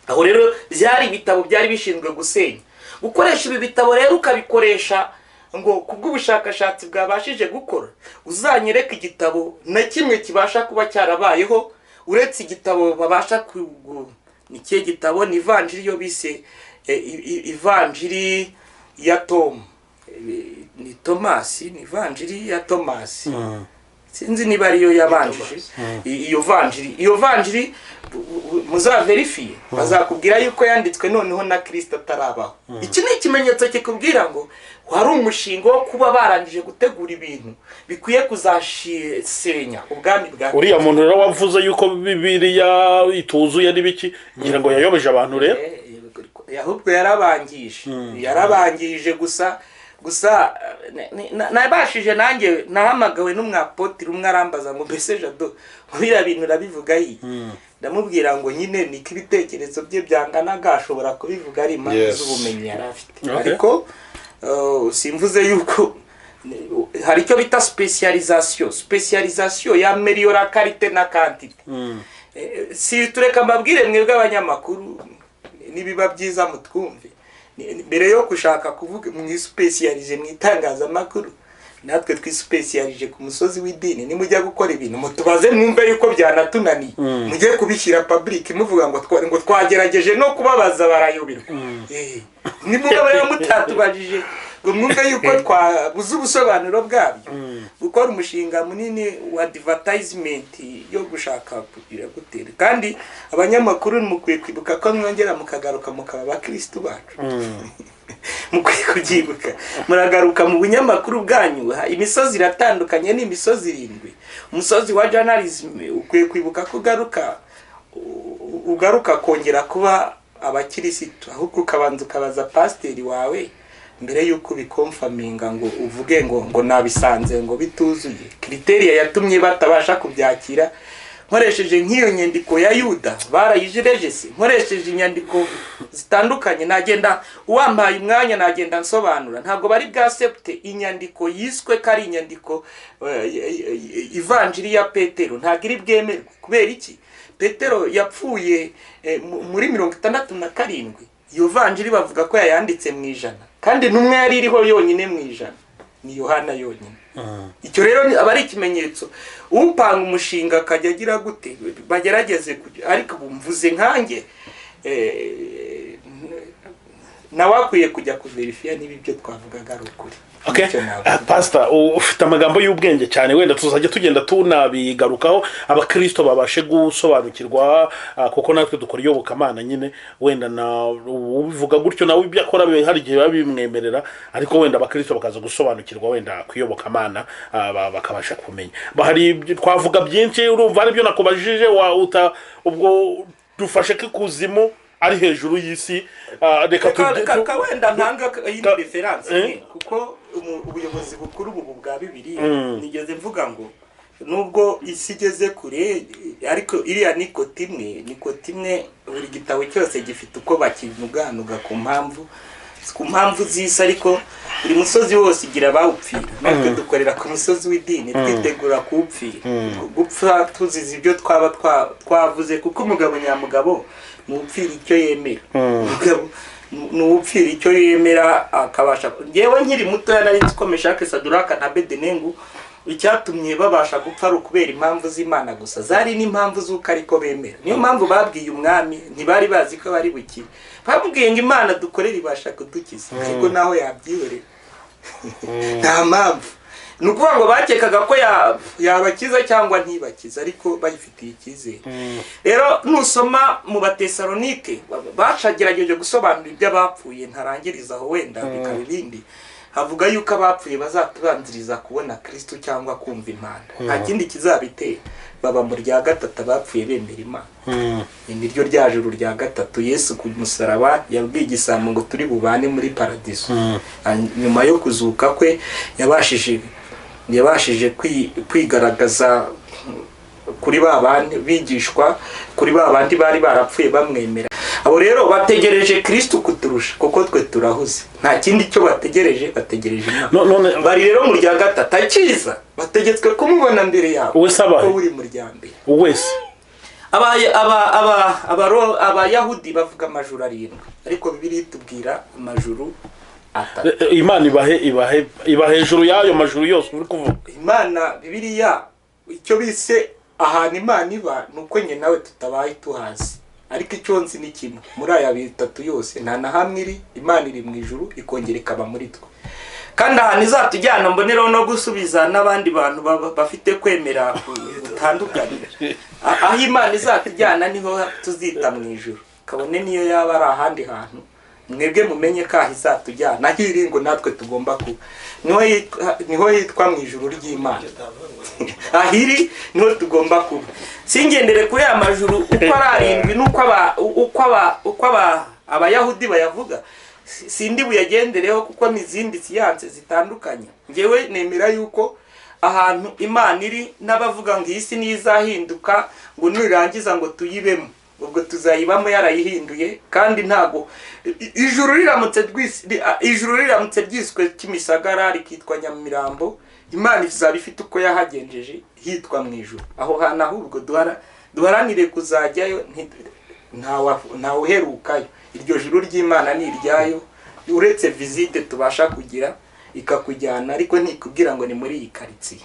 Aho rero byari ibitabo byari bishinzwe gusenya. Gukoresha ibi bitabo rero ukabikoresha ngo kubw'ubushakashatsi bwabashije gukora, uzanyereka igitabo na kimwe kibasha kuba cyarabayeho uretse igitabo babasha ni kihe gitabo? Ni ivanjiri yo bise ivanjiri ya Tom. Ni Tomasi, ni vanjiri ya Tomasi, sinzi niba ariyo yabanjije iyo vanjiri. Iyo vanjiri muzaverifiye, bazakubwira yuko yanditswe noneho na Kristo atarabaho. Iki ni ikimenyetso kikubwira ngo wari umushinga wo kuba barangije gutegura ibintu bikwiye kuzasenya ubwami bwa Uriya muntu rero wavuze yuko Bibiliya ituzuye n'ibiki, ngira ngo yayobeje abantu rero. Ahubwo yarabangije, yarabangije gusa. Gusa nabashije nanjye nahamagawe n'umwapotiri umwe arambaza ngo mbese Jado biriya bintu urabivuga yi? Ndamubwira ngo nyine niko ibitekerezo bye byanganaga, ashobora kubivuga ari impamvu z'ubumenyi yari afite. Ariko simvuze yuko hari icyo bita specialisation, specialisation ya meliora qualité na quantité. Si tureka mbabwire mwebwe abanyamakuru, nibiba byiza mutwumve, mbere yo gushaka kuvuga mwisupesiyalije mu itangazamakuru, natwe twisupesiyalije ku musozi w'idini. Nimujya gukora ibintu mutubaze mwumve yuko byanatunaniye, mujye kubishyira public muvuga ngo twagerageje no kubabaza barayobirwa. Nimuba rero mutatubajije ngo mwumve yuko twabuze ubusobanuro bwabyo, gukora umushinga munini wa advertisement yo gushaka kugira gutera. Kandi abanyamakuru mukwiye kwibuka ko mwongera mukagaruka mukaba abakristu bacu. Mukwiye kubyibuka, muragaruka mu binyamakuru bwanyu. Imisozi iratandukanye, ni imisozi 7. Umusozi wa journalism ukwiye kwibuka ko ugaruka kongera kuba abakirisitu, ahubwo ukabanza ukabaza pasiteri wawe mbere yuko ubikomfaminga ngo uvuge ngo nabisanze ngo bituzuye. Kriteria yatumye batabasha kubyakira, nkoresheje nk'iyo nyandiko ya Yuda barayijirejese, nkoresheje inyandiko zitandukanye nagenda uwampaye umwanya nagenda nsobanura, ntabwo bari bwasepte inyandiko yiswe ko ari inyandiko ivanjiri ya Petero, ntabwo iri bwemerwe. Kubera iki? Petero yapfuye muri 67, iyo vanjiri bavuga ko yayanditse mu 100, kandi ntumwe yari iriho yonyine mu 100 ni Yohana yonyine. Icyo rero aba ari ikimenyetso. Upanga umushinga akajya agira gute, bagerageze, ariko bumvuze nkanjye nawe akwiye kujya kuverifiya niba ibyo twavugaga ari ukuri. Okay. Pastor, ufite amagambo y'ubwenge cyane, wenda tuzajya tugenda tunabigarukaho abakristo babashe gusobanukirwa, kuko natwe dukora iyobokamana nyine, wenda na ubivuga gutyo nawe ibyo akora hari igihe biba bimwemerera, ariko wenda abakristo bakaza gusobanukirwa wenda kuyobokamana, bakabasha kumenya. Hari twavuga byinshi, urumva ari byo nakubajije ubwo dufashe kikuzimu ari hejuru y'isi. Reka wenda ntanga iyi reference, kuko ubuyobozi bukuru ubu bwa Bibiliya nigeze mvuga ngo nubwo isi igeze kure, ariko iriya ni kote imwe, buri gitabo cyose gifite uko bakinuganuga ku mpamvu z'isi, ariko buri musozi wose igira abawupfira. Natwe dukorera ku musozi w'idini twitegura kuwupfira, gupfa tuzize ibyo twaba twavuze, kuko umugabo nyamugabo nuwupfira icyo yemera, nuwupfira icyo yemera akabasha. Ngewe nkiri muto nari nzi ko Meshake, Saduraka na Abedenego icyatumye babasha gupfa ari ukubera impamvu z'Imana gusa, zari n'impamvu z'uko ariko bemera. Niyo mpamvu babwiye umwami, ntibari bazi ko bari bukire, bamubwiye ngo Imana dukorera ibasha kudukiza, ariko naho yabyihorera nta mpamvu. Ni ukuvuga ngo bakekaga ko yabakiza cyangwa ntibakiza, ariko bayifitiye icyizere. Rero nusoma mu Batesalonike bacagerageje gusobanura ibyo abapfuye, ntarangiriza aho wenda bikaba ibindi, havuga yuko abapfuye bazatubanziriza kubona Kristo cyangwa kumva impanda, nta kindi kizabitera. Baba mu rya gatatu abapfuye bemera Imana. Ni ryo rya juru rya gatatu. Yesu ku musaraba yabwiye igisambo ngo turi bubane muri paradiso. Nyuma yo kuzuka kwe yabashije kwigaragaza kuri ba bandi bigishwa, kuri ba bandi bari barapfuye bamwemera. Abo rero bategereje Kristo kuturusha, kuko twe turahuze, nta kindi cyo bategereje, bategereje Imana. Bari rero mu rya gatatu akiza, bategetswe kumubona mbere yabo, ko uri mu rya mbere wese. Abayahudi bavuga amajuru 7, ariko Bibiliya itubwira amajuru 3. Imana iba hejuru y'ayo majuru yose uri kuvuga. Imana Bibiliya icyo bise ahantu Imana iba nuko nye nawe tutabaye tuhazi, ariko icyo nzi ni kimwe, muri aya bitatu yose nta na hamwe iri. Imana iri mu ijuru ikongera ikaba muri twe. Kandi ahantu izatujyana, mboneraho no gusubiza n'abandi bantu bafite kwemera gutandukanye. Aho Imana izatujyana niho tuzita mu ijuru, kabone niyo yaba ari ahandi hantu. Mwebwe mumenye ko aho izatujyana, aho iri ngo natwe tugomba kuba, niho hitwa mu ijuru ry'Imana. Ahiri niho tugomba kuba. Singendere kuri aya majuru uko ari arindwi n'uko Abayahudi bayavuga, sindi buyagendereho kuko n'izindi siyanse zitandukanye. Ngewe nemera yuko ahantu Imana iri, n'abavuga ngo iyi si nizahinduka ngo nirangiza ngo tuyibemo, ubwo tuzayibamo yarayihinduye. Kandi ntago ijuru riramutse ryiswe Kimisagara rikitwa Nyamirambo, Imana izaba ifite uko yahagenjeje hitwa mu ijuru. Aho hantu ahubwo duharanire kuzajyayo, ntawuherukayo. Iryo juru ry'Imana ni iryayo, uretse visite tubasha kugira ikakujyana, ariko ntikubwira ngo ni muri iyi karitsiye.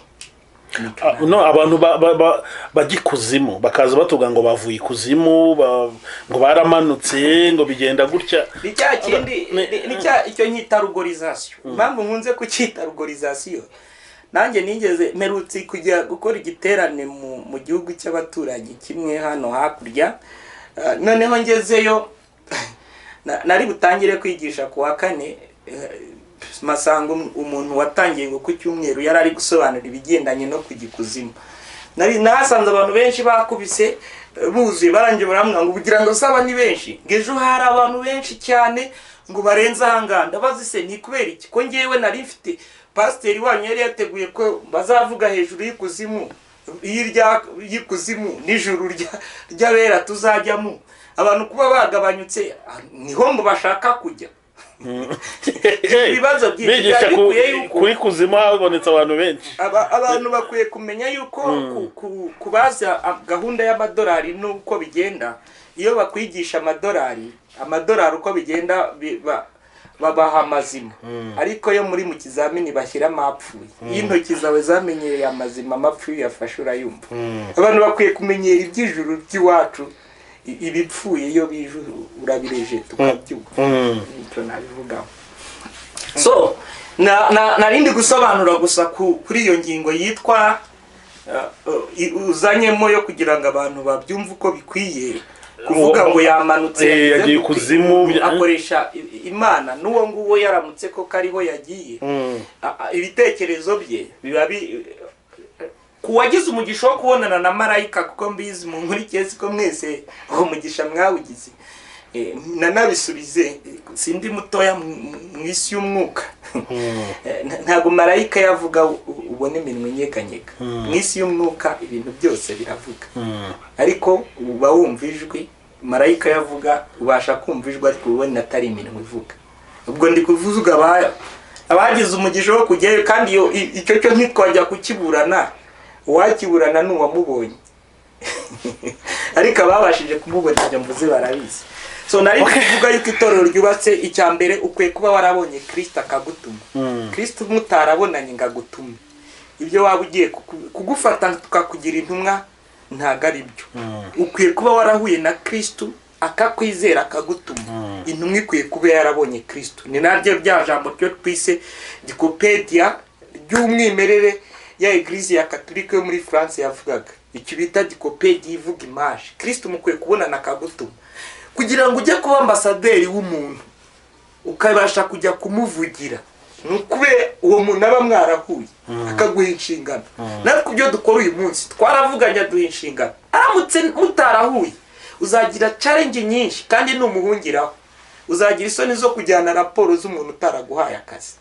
No, abantu bajya ikuzimu bakaza batuga ngo bavuye ikuzimu, ngo baramanutse, ngo bigenda gutya. Ni cya kindi, ni cya icyo nkita rugorizasiyo. Impamvu nkunze kucyita rugorizasiyo, nanjye nigeze mperutse kujya gukora igiterane mu gihugu cy'abaturanyi kimwe hano hakurya. Noneho ngezeyo nari butangire kwigisha ku wa kane, masanga umuntu watangiye ngo ku cyumweru yari ari gusobanura ibigendanye no kujya ikuzimu. Nari nahasanze abantu benshi bakubise buzuye, barangije baramwanga ngo kugira ngo saba ni benshi, ngo ejo hari abantu benshi cyane ngo barenze ahangaha. Ndabaza se ni kubera iki, ko ngewe nari mfite pasiteri wanyu yari yateguye ko bazavuga hejuru y'ikuzimu, y'ikuzimu n'ijuru ry'abera tuzajyamo, abantu kuba bagabanyutse niho ngo bashaka kujya. Ibibazo byinshi kuri kuzimu habonetse abantu benshi. Abantu bakwiye kumenya yuko kubaza gahunda y'amadolari n'uko bigenda. Iyo bakwigisha amadolari uko bigenda babaha amazima, ariko yo muri mu kizamini bashyira amapfuye. Iyo intoki zawe zamenyereye amazima, amapfuye yafashe urayumva. Abantu bakwiye kumenyera iby'ijuru by'iwacu, ibipfuye iyo bije urabireje tukabyuka. Nicyo nabivugaho. So narindi gusobanura gusa kuri iyo ngingo yitwa uzanyemo yo kugira ngo abantu babyumve uko bikwiye. Kuvuga ngo yamanutse yagiye kuzimu, akoresha Imana, n'uwo nguwo yaramutse ko kariho yagiye, ibitekerezo bye biba kuwagize umugisha wo kubonana na marayika, kuko mbizi mu nkurikiye siko mwese uwo mugisha mwawugize. Nanabisubize, sindi mutoya mu isi y'umwuka. Ntabwo marayika yavuga ubone iminwa inyeganyega. Mu isi y'umwuka ibintu byose biravuga, ariko uba wumva ijwi marayika yavuga, ubasha kumva ijwi ariko ubona atari iminwa ivuga. Ubwo ndi kuvuga abagize umugisha wo kujyayo, kandi icyo cyo ntitwajya kukiburana, uwakiburana ni uwamubonye. Ariko ababashije kumubona ibyo mvuze barabizi. So nari kuvuga yuko itorero ryubatse, icya mbere ukwiye kuba warabonye Kristo akagutuma. Kristo mutarabonanye ngo agutume, ibyo waba ugiye kugufata tukakugira intumwa ntago ari byo. Ukwiye kuba warahuye na Kristo akakwizera akagutuma. Intumwa ikwiye kuba yarabonye Kristo. Ni naryo rya jambo ryo twise Dikopedia ry'umwimerere ya Eglise ya Katolika yo muri France yavugaga. Icyo bita Dikopedia ivuga image. Kristo mukwiye kubonana akagutuma kugira ngo ujye kuba ambasaderi w'umuntu, ukabasha kujya kumuvugira. Nukube uwo muntu aba mwarahuye akaguha inshingano. Natwe ibyo dukora uyu munsi twaravuganya duha inshingano. Aramutse mutarahuye uzagira challenge nyinshi, kandi numuhungiraho uzagira isoni zo kujyana raporo z'umuntu utaraguhaye akazi.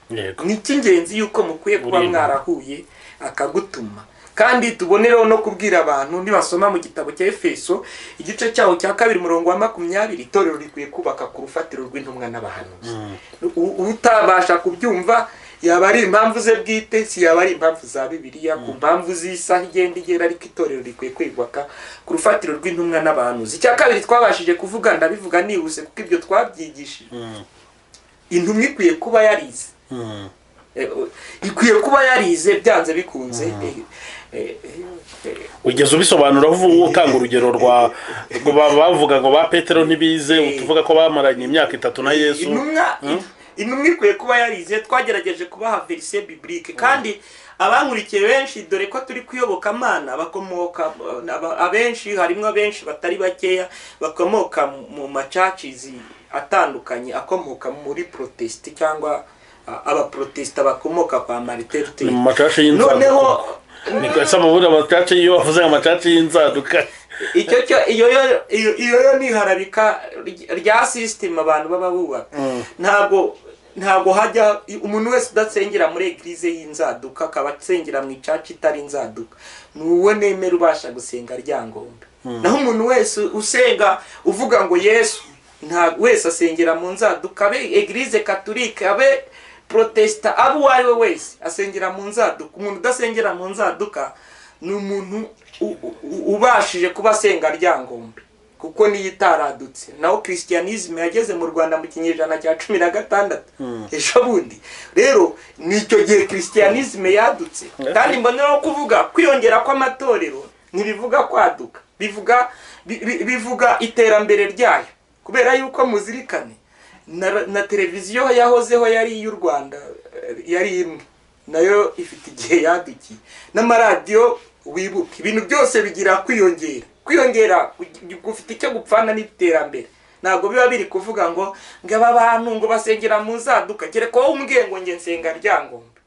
Ni icy'ingenzi yuko mukwiye kuba mwarahuye akagutuma. Kandi tubonereho no kubwira abantu nibasoma mu gitabo cya Efeso igice cyaho cya 2 umurongo wa 20, itorero rikwiye kubaka ku rufatiro rw'intumwa n'abahanuzi. Utabasha kubyumva yaba ari impamvu ze bwite, si yaba ari impamvu za Bibiliya, ku mpamvu z'isaha igenda igera, ariko itorero rikwiye kwubaka ku rufatiro rw'intumwa n'abahanuzi. Icya kabiri twabashije kuvuga, ndabivuga nihuse kuko ibyo twabyigishije. Intumwa ikwiye kuba yarize. Ikwiye kuba yarize byanze bikunze. Ugeze ubisobanura utanga urugero rwa bavuga ngo ba Petero ntibize, utuvuga ko bamaranye imyaka 3 na Yesu. Intumwa ikwiye kuba yarize. Twagerageje kubaha verset biblique, kandi abankurikiye benshi, dore ko turi kuyoboka Mana, bakomoka abenshi, harimo abenshi batari bakeya bakomoka mu ma churches atandukanye akomoka muri protest, cyangwa abaprotesta bakomoka kwa Martin Luther. Ni mu ma church y'inzaduka. Noneho Niko ese amabundi ama church, iyo bavuze ama church y'inzaduka? Icyo cyo iyo yo ni iharabika rya system abantu baba bubaka. Ntabwo hajya umuntu wese udasengera muri église y'inzaduka, akaba asengera mu i church itari inzaduka, ni uwo nemera ubasha gusenga Ryangombe. Naho umuntu wese usenga uvuga ngo Yesu, nta wese asengera mu nzaduka, abe église catholique, abe protesta, abe uwo ari we wese asengera mu nzaduka. Umuntu udasengera mu nzaduka ni umuntu ubashije kuba asenga Ryangombe, kuko niyo itaradutse. Naho christianisme yageze mu Rwanda mu kinyejana cya 16 ejo bundi. Rero ni icyo gihe christianisme yadutse. Kandi mboneraho kuvuga kwiyongera kw'amatorero ntibivuga kwaduka, bivuga bivuga iterambere ryayo. Kubera yuko muzirikane na televiziyo yahozeho yari iy'u Rwanda, yari imwe, nayo ifite igihe yadukiye, n'amaradiyo. Wibuke ibintu byose bigira kwiyongera. Kwiyongera gufite icyo gupfana n'iterambere. Ntabwo biba biri kuvuga ngo aba bantu ngo basengera mu nzaduka. Kereka wowe umbwiye ngo nge nsenga Ryangombe,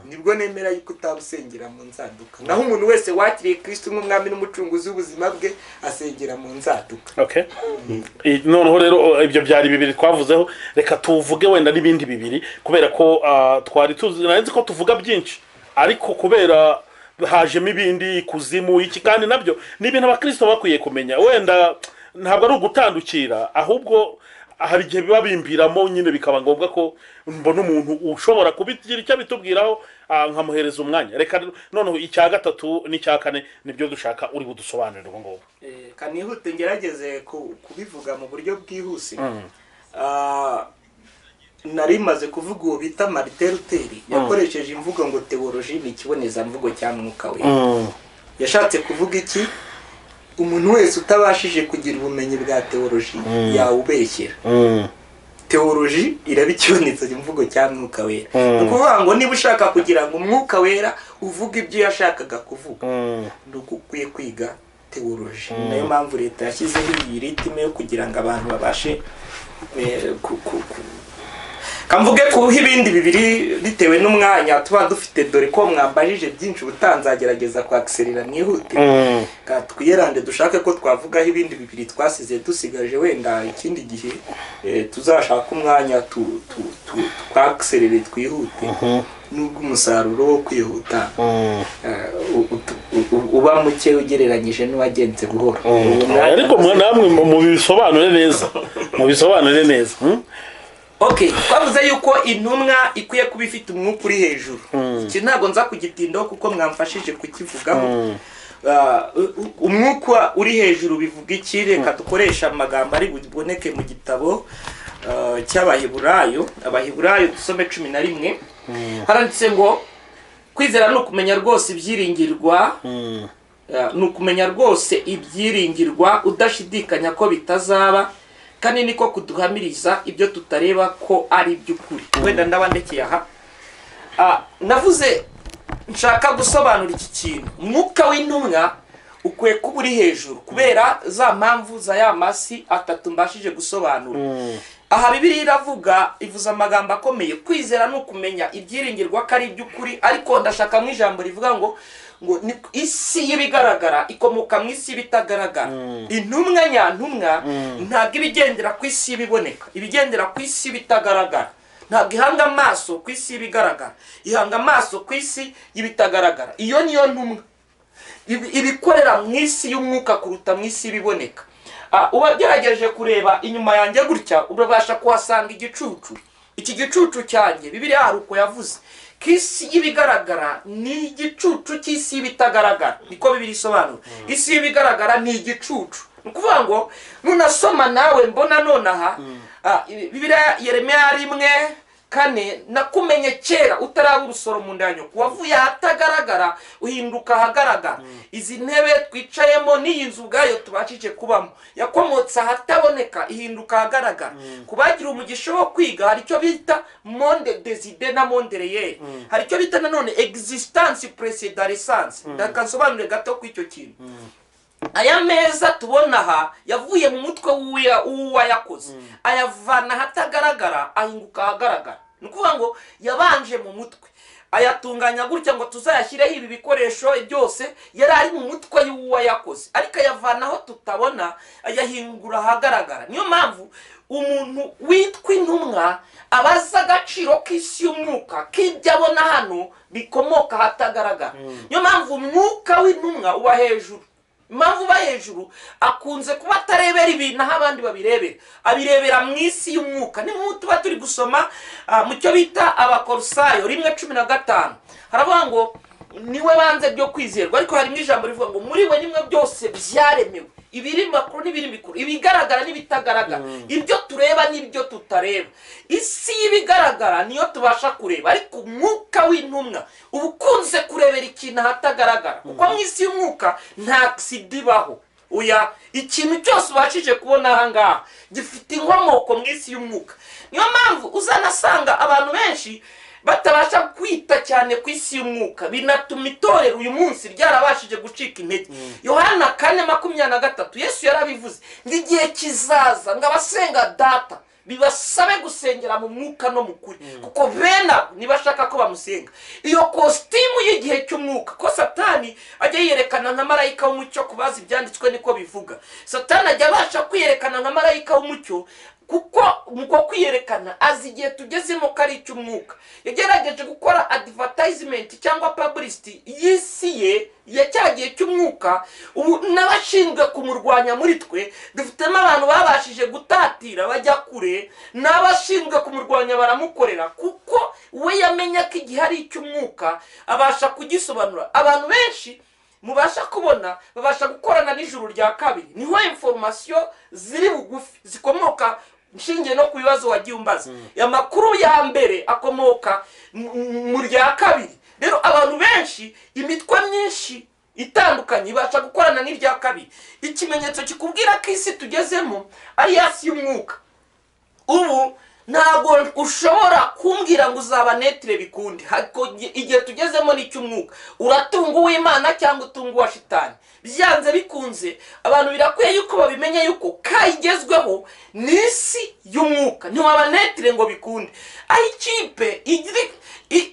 nibwo nemera yuko utaba usengera mu nzaduka. Naho umuntu wese wakiriye Kristo nk'umwami n'umucunguzi w'ubuzima bwe asengera mu nzaduka. Okay. Noneho rero ibyo byari bibiri twavuzeho. Reka tuvuge wenda n'ibindi bibiri, kubera ko twari tuzi, nari nzi ko tuvuga byinshi, ariko kubera hajemo ibindi, kuzimu iki, kandi nabyo ni ibintu abakristo bakwiye kumenya. Wenda ntabwo ari ugutandukira, ahubwo hari igihe biba bimbiramo nyine, bikaba ngombwa ko mbona umuntu ushobora kubigira icyo abitubwiraho, nkamuhereza umwanya. Reka noneho icya gatatu n'icya kane nibyo dushaka uri budusobanurire ubu ngubu. Kanihute ngerageze kubivuga mu buryo bwihuse. Nari maze kuvuga uwo bita Martin Luther yakoresheje imvugo ngo théologie ni ikibonezamvugo cya Mwuka Wera. Yashatse kuvuga iki? Umuntu wese utabashije kugira ubumenyi bwa théologie yawubeshyera. Théologie iraba ikibonezamvugo cya Mwuka Wera. Ni ukuvuga ngo niba ushaka kugira ngo Umwuka Wera uvuge ibyo yashakaga kuvuga, ni uko ukwiye kwiga théologie. Ni nayo mpamvu leta yashyizeho iyi rythme yo kugira ngo abantu babashe kamvuge kuha ibindi bibiri bitewe n'umwanya tuba dufite, dore ko mwambajije byinshi. Ubutaha nzagerageza kwakiserera mwihute. Ka twiyerande dushake ko twavugaho ibindi bibiri twasize dusigaje. Wenda ikindi gihe tuzashaka umwanya twakiserere twihute, nubwo umusaruro wo kwihuta uba muke ugereranyije n'uwagenze buhoro. Uwo mwanya Ariko namwe mubisobanure neza, mubisobanure neza, Okay, twavuze yuko intumwa ikwiye kuba ifite umwuka uri hejuru. Iki ntabwo nza kugitindaho kuko mwamfashije kukivugaho. Umwuka uri hejuru bivuga iki? Reka dukoresha amagambo ari buboneke mu gitabo cy'Abaheburayo. Abaheburayo dusome 11. Haranditse ngo kwizera ni ukumenya rwose ibyiringirwa, ni ukumenya rwose ibyiringirwa udashidikanya ko bitazaba, kandi niko kuduhamiriza ibyo tutareba ko ari iby'ukuri. Wenda ndaba ndekeye aha. Navuze nshaka gusobanura iki kintu: umwuka w'intumwa ukwiye kuba uri hejuru kubera za mpamvu za ya masi atatu mbashije gusobanura. Aha Bibiliya iravuga, ivuze amagambo akomeye: kwizera ni ukumenya ibyiringirwa ko ari iby'ukuri. Ariko ndashaka mu ijambo rivuga ngo ni isi y'ibigaragara ikomoka mu isi y'ibitagaragara. Intumwa nyantumwa ntabwo iba igendera ku isi y'ibiboneka, iba igendera ku isi y'ibitagaragara. Ntabwo ihanga amaso ku isi y'ibigaragara, ihanga amaso ku isi y'ibitagaragara. Iyo niyo ntumwa ibikorera mu isi y'umwuka kuruta mu isi y'ibiboneka. Uba ugerageje kureba inyuma yanjye gutya, urabasha kuhasanga igicucu. Iki gicucu cyanjye, Bibiliya hari uko yavuze ko isi y'ibigaragara ni igicucu cy'isi y'ibitagaragara. Niko Bibiliya isobanura: isi y'ibigaragara ni igicucu. Ni ukuvuga ngo nunasoma nawe mbona nonaha, Bibiliya Yeremiya 1 4, nakumenye kera utaraba urusoro mu nda ya nyoko, wavuye ahatagaragara uhinduka ahagaragara. Izi ntebe twicayemo n'iyi nzu ubwayo tubashije kubamo yakomotse ahataboneka ihinduka ahagaragara. Ku bagira umugisha wo kwiga, hari icyo bita monde des idées na monde réel, hari icyo bita nanone existence précède l'essence. Ndakansobanure gato ku icyo kintu. Aya meza tubona aha yavuye mu mutwe w'uwayakoze, ayavana ahatagaragara ahinguka ahagaragara. Ni ukuvuga ngo yabanje mu mutwe ayatunganya gutya ngo tuzayashyireho ibi bikoresho byose, yari ari mu mutwe w'uwayakoze, ariko ayavana aho tutabona ayahingura ahagaragara. Niyo mpamvu umuntu witwa intumwa abaza agaciro k'isi y'umwuka, k'ibyo abona hano bikomoka ahatagaragara. Niyo mpamvu umwuka w'intumwa uba hejuru. Impamvu uba hejuru, akunze kuba atarebera ibintu aho abandi babirebera, abirebera mu isi y'umwuka. Ni nk'ubu tuba turi gusoma mu cyo bita Abakorosayo 1:15, haravuga ngo niwe banze byo kwizerwa, ariko harimo ijambo rivuga ngo muri we nimwe byose byaremewe, ibiri makuru n'ibiri mikuru, ibigaragara n'ibitagaragara, ibyo tureba n'ibyo tutareba. Isi y'ibigaragara niyo tubasha kureba, ariko umwuka w'intumwa uba ukunze kurebera ikintu ahatagaragara, kuko mu isi y'umwuka nta sida ibaho. Oya, ikintu cyose ubashije kubona aha ngaha gifite inkomoko mu isi y'umwuka. Niyo mpamvu uzanasanga abantu benshi batabasha kwita cyane ku isi y'umwuka, binatuma itorero uyu munsi ryarabashije gucika intege. Yohana 4:23, Yesu yarabivuze ngo igihe kizaza ngo abasenga Data bibasabe gusengera mu mwuka no mu kuri, kuko bene abo ntibashaka ko bamusenga. Iyo kositimu y'igihe cy'umwuka, ko Satani ajya yiyerekana nka marayika w'umucyo, ku bazi ibyanditswe niko bivuga, Satani ajya abasha kwiyerekana nka marayika w'umucyo, kuko mu kwiyerekana azi igihe tugezemo ko ari icy'umwuka. Yagerageje gukora advertisement cyangwa publicity y'isi ye ya cya gihe cy'umwuka. Ubu n'abashinzwe kumurwanya muri twe dufitemo abantu babashije gutatira bajya kure, n'abashinzwe kumurwanya baramukorera, kuko we yamenya ko igihe ari icy'umwuka abasha kugisobanura. Abantu benshi mubasha kubona babasha gukorana n'ijuru rya kabiri, niho information ziri bugufi zikomoka. Nshingiye no ku bibazo wagiye umbaza, amakuru ya mbere akomoka mu rya kabiri. Rero abantu benshi, imitwe myinshi itandukanye ibasha gukorana n'irya kabiri. Ikimenyetso kikubwira ko isi tugezemo ari isi y'umwuka, ubu ntabwo ushobora kumbwira ngo uzaba neutre bikunde. Igihe tugezemo ni icy'umwuka. Uratunga uw'Imana cyangwa utunga uwa shitani, byanze bikunze. Abantu birakwiye yuko babimenya yuko kayigezweho ni isi y'umwuka, ntiwaba neutre ngo bikunde. Aho ikipe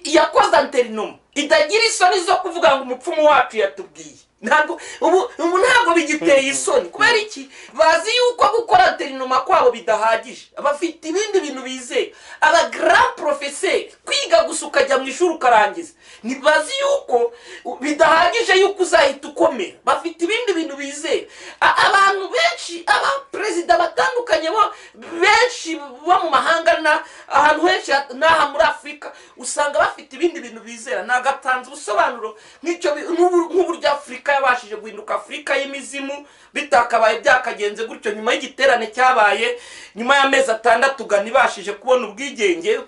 yakoze enterrement itagira isoni zo kuvuga ngo umupfumu wacu yatubwiye, ntabwo ubu ntabwo bigiteye isoni. Kubera iki? Bazi yuko gukora enterrement kwabo bidahagije, bafite ibindi bintu bizeye. Aba grand professeur, kwiga gusa ukajya mu ishuri ukarangiza, ntibazi yuko bidahagije yuko uzahita ukomera, bafite ibindi bintu bizeye. Abantu benshi, abaperezida batandukanye bo benshi bo mu mahanga na ahantu henshi n'aha muri Afurika, usanga bafite ibindi bintu bizera. Nagatanze ubusobanuro nk'uburyo Afurika yabashije guhinduka Afurika y'imizimu, bitakabaye byakagenze gutyo. Nyuma y'igiterane cyabaye nyuma y'amezi 6 Ghana ibashije kubona ubwigenge,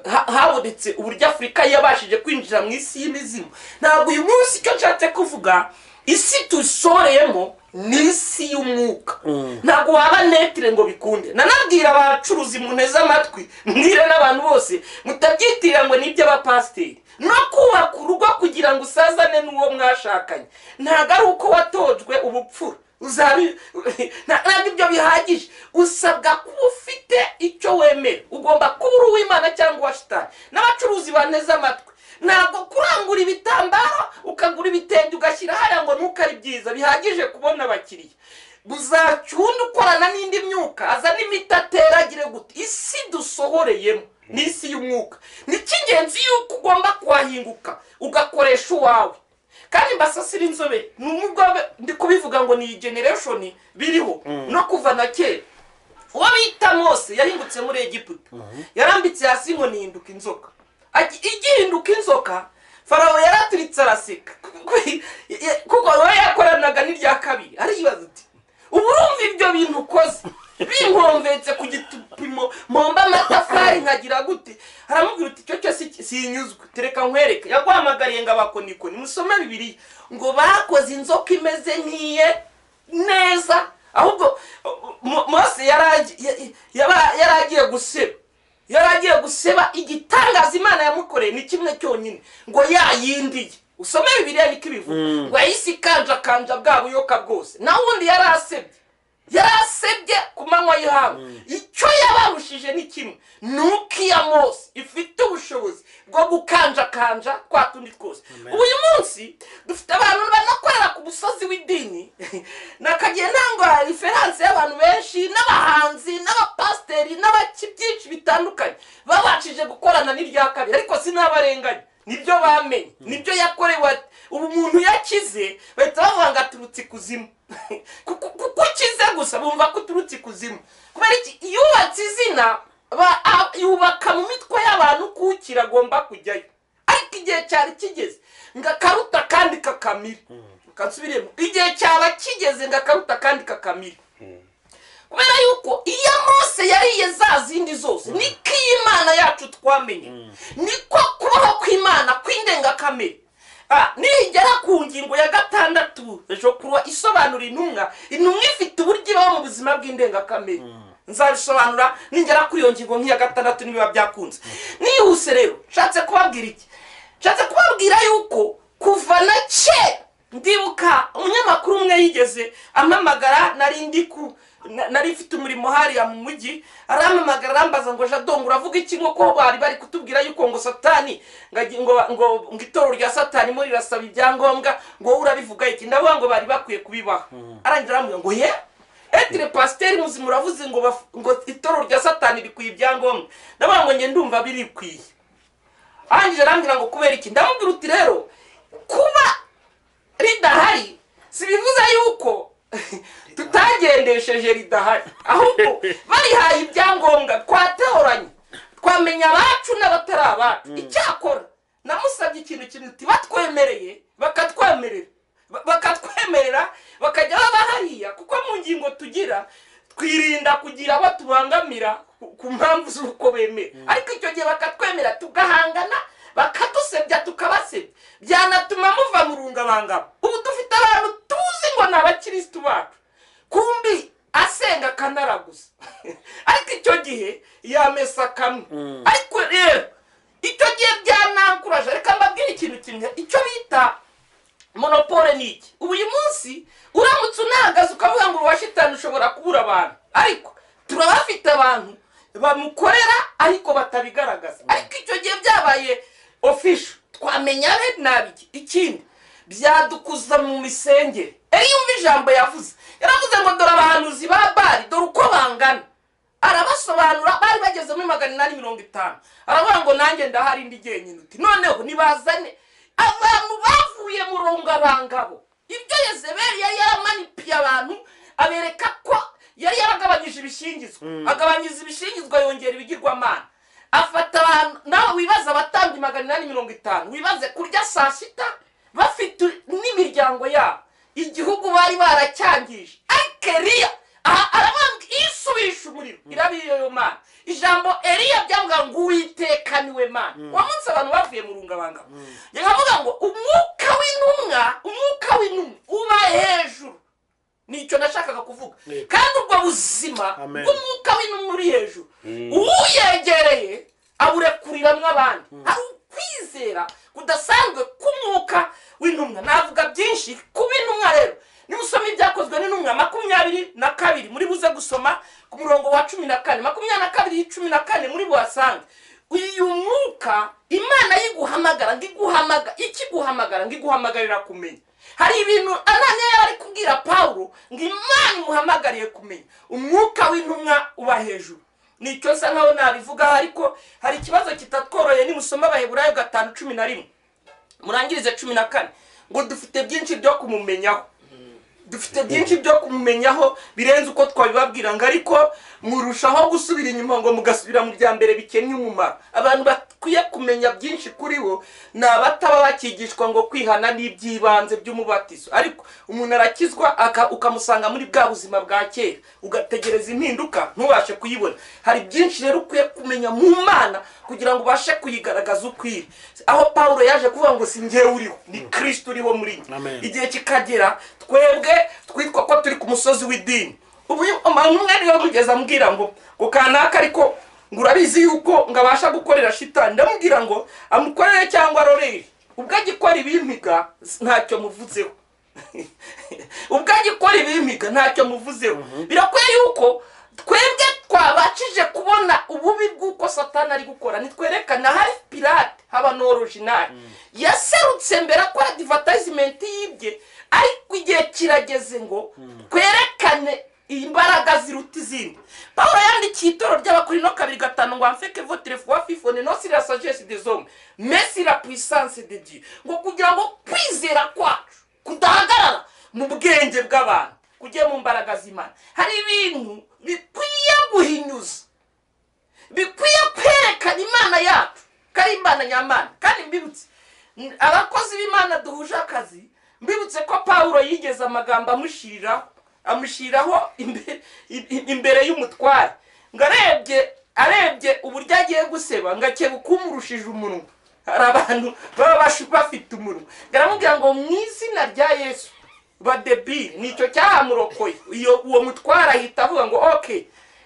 habonetse uburyo Afurika yabashije kwinjira mu isi y'imizimu. Ntabwo uyu munsi icyo nshatse kuvuga, isi tusoreyemo ni isi y'umwuka, ntabwo waba neutre ngo bikunde. Nanabwira abacuruzi munteze amatwi, mbwire n'abantu bose mutabyitirira ngo ni iby'abapasiteri. No kubaka urugo kugira ngo usazane n'uwo mwashakanye, ntabwo ari uko watojwe ubupfura, ntabwo ibyo bihagije. Usabwa kuba ufite icyo wemera, ugomba kuba uri uw'Imana cyangwa uwa shitani. N'abacuruzi banteze amatwi, ntabwo kurangura ibitambaro ukagura ibitenge ugashyira hariya ngo nuko ari byiza bihagije kubona abakiriya. Buzacunda ukorana n'indi myuka, azana imiti ateragire gute. Isi dusohoreyemo ni isi y'umwuka. Ni icy'ingenzi yuko ugomba kuhahinguka ugakoresha uwawe. Kandi mbasasira inzobe, nubwo ndi kubivuga ngo ni iyi generation biriho no kuva na kera. Uwo bita Mose yahingutse muri Egiputa, yarambitse hasi ngo nihinduka inzoka. Igihinduka inzoka, Farawo yaraturitse araseka, kuko we yakoranaga n'irya kabiri. Aribaza ati ubu urumva ibyo bintu ukoze Binkomvetse ku gipimo mpomba amatafari nkagira gute. Aramubwira uti icyo cyose sinyuzwe, tereka nkwereke. Yaguhamagariye ngo abakonikoni, musome Bibiliya, ngo bakoze inzoka imeze nk'iye neza. Ahubwo Mose yaragiye guseba, yaragiye guseba. Igitangaza Imana yamukoreye ni kimwe cyonyine, ngo yayindiye. Usome Bibiliya niko ibivuga, ngo yahise ikanjakanja bwa buyoka bwose. Naho ubundi yarasebye, yarasebye ku manywa y'ihangu. Icyo yabarushije ni kimwe, nuko iya Mose ifite ubushobozi bwo gukanjakanja twa tundi twose. Ubu uyu munsi dufite abantu banakorera ku musozi w'idini, nakagiye ntangwa referanse y'abantu benshi n'abahanzi n'abapasiteri n'abaki byinshi bitandukanye babashije gukorana n'irya kabiri, ariko sinabarenganya, nibyo bamenye, nibyo yakorewe. Ubu umuntu yakize bahita bavuga ngo aturutse ikuzimu. Kuko ukize gusa bumva ko uturutse ikuzimu. Kubera iki? Yubatse izina, yubaka mu mitwe y'abantu kukira agomba kujyayo. Ariko igihe cyari kigeze ngo akaruta kandi kakamira. Kansubiremo, igihe cyaba kigeze ngo akaruta kandi kakamira. Kubera yuko iyo Mose yariye za zindi zose, niko iyi Imana yacu twamenye, niko kubaho kw'Imana kw'indengakamere. Nigera ku ngingo ya 6 ejo kuruwa isobanura intumwa, intumwa ifite uburyo ibaho mu buzima bw'indengakamere. Nzabisobanura ningera kuri iyo ngingo nk'iya 6 nibiba byakunze. Nihuse rero nshatse kubabwira iki? Nshatse kubabwira yuko kuva na kera, ndibuka umunyamakuru umwe yigeze ampamagara, nari ndi ku nari mfite umurimo hariya mu mujyi, arampamagara arambaza ngo Jado ngo uravuga iki, ngo ko bari bari kutubwira yuko ngo Satani ngo itorero rya Satani mo rirasaba ibyangombwa, ngo wowe urabivuga iki? Ndavuga ngo bari bakwiye kubibaha. Arangira arambwira ngo ye etire pasiteri muzima uravuze ngo ngo itorero rya Satani rikwiye ibyangombwa. Ndavuga ngo njye ndumva birikwiye. Arangije arambwira ngo kubera iki? Ndamubwira uti rero kuba ridahari si bivuze yuko tutagendesheje ridahari, ahubwo barihaye ibyangombwa twatahoranye, twamenya abacu n'abatari abacu. Icyakora namusabye ikintu kimwe, uti batwemereye bakatwemerera, bakatwemerera bakajya baba hariya, kuko mu ngingo tugira twirinda kugira abo tubangamira ku mpamvu z'uko bemera. Ariko icyo gihe bakatwemera tugahangana, bakadusebya tukabasebya, byanatuma muva mu rungabangabo. Ubu dufite abantu tuzi ngo ni abakirisitu bacu, kumbi asenga akanaraguza, ariko icyo gihe yamesa kamwe. Ariko rero icyo gihe byanankuraje. Reka mbabwire ikintu kimwe, icyo bita monopole ni iki. Ubu uyu munsi uramutse unahagaze ukavuga ngo uwa shitani ushobora kubura abantu, ariko turabafite abantu bamukorera ariko batabigaragaza. Ariko icyo gihe byabaye official, twamenya be nabiki. Ikindi byadukuza mu misengere. Eri yumva ijambo yavuze, yaravuze ngo dore abahanuzi ba Bali, dore uko bangana. Arabasobanura, bari bageze muri 850. Aravuga ngo nanjye ndahari ndi jyenyine. Uti noneho nibazane abantu bavuye mu rungabangabo. Ibyo Yezebeli yari yaramanipiye abantu, abereka ko yari yaragabanyije ibishingizwa, agabanyiza ibishingizwa yongera ibigirwamana, afata abantu. Nawe wibaza abatambyi 850, wibaze kurya saa sita bafite n'imiryango yabo, igihugu bari baracyangije. Ariko Eliya arabanga isubisha umuriro, irabiyo yo Mana. Ijambo Eliya byavuga ngo Uwiteka niwe Mana. Uwo munsi abantu bavuye mu rungabangabo. Nkavuga ngo umwuka w'intumwa, umwuka w'intumwa uba hejuru. Nicyo nashakaga kuvuga. Kandi ubwo buzima bw'umwuka w'intumwa uri hejuru, uyegereye aburekuriramwo abandi. Hari ukwizera kudasanzwe k'umwuka w'intumwa. Navuga byinshi kuba intumwa. Rero nimusoma ibyakozwe n'intumwa 22, muri buze gusoma ku murongo wa 14, 22:14 muri buhasange. Uyu mwuka Imana yiguhamagara ngo iguhamaga, ikiguhamagara ngo iguhamagarira kumenya. Hari ibintu Ananiya yari kubwira Paulo ngo Imana imuhamagariye kumenya. Umwuka w'intumwa uba hejuru. Nicyo nsa nkaho nabivuga, ariko hari ikibazo kitatworoheye. Nimusoma Abaheburayo 5:11 murangirize 14, ngo dufite byinshi byo kumumenyaho. Dufite byinshi byo kumumenyaho birenze uko twabibabwira, ngo ariko murushaho gusubira inyuma ngo mugasubira mu bya mbere bikennye umumaro. Abantu bakwiye kumenya byinshi kuri bo ni abataba bakigishwa ngo kwihana n'iby'ibanze by'umubatizo, ariko umuntu arakizwa ukamusanga muri bwa buzima bwa kera, ugategereza impinduka ntubashe kuyibona. Hari byinshi rero ukwiye kumenya mu Mana kugira ngo ubashe kuyigaragaza ukwiriye. Aho Pawulo yaje kuvuga ngo si njyewe uriho, ni Kristo uriho muri njye. Igihe kikagera twebwe twitwa ko turi ku musozi w'idini. Ubu umuntu umwe niwe kugeza ambwira ngo kanaka ariko ngo urabizi yuko ngo abasha gukorera shitani, ndamubwira ngo amukorere cyangwa arorere, ubwo agikora ibimpiga ntacyo muvuzeho. Ubwo agikora ibimpiga ntacyo muvuzeho. Birakwiye yuko twebwe twabashije kubona ububi bw'uko Satani ari gukora, nitwerekana hari pirate haba no original yaserutse mbere akora advertisement yibye, ariko igihe kirageze ngo twerekane imbaraga ziruta izindi. Pawulo yandikiye itorero ry'Abakorinto 2:5 ngo afin que votre foi fût fondée non sur la sagesse des hommes mais sur la puissance de Dieu, ngo kugira ngo kwizera kwacu kudahagarara mu bwenge bw'abantu kujye mu mbaraga z'Imana. Hari ibintu bikwiye guhinyuza, bikwiye kwerekana Imana yacu ko ari Imana nyamana. Kandi mbibutse abakozi b'Imana duhuje akazi, mbibutse ko Pawulo yigeze amagambo amushyiraho imbere y'umutware, ngo arebye uburyo agiye guseba ngo akeba kumurushije umunwa. Hari abantu baba bafite umunwa, aramubwira ngo mu izina rya Yesu badebile, nicyo cyahamurokoye. Uwo mutware ahita avuga ngo okay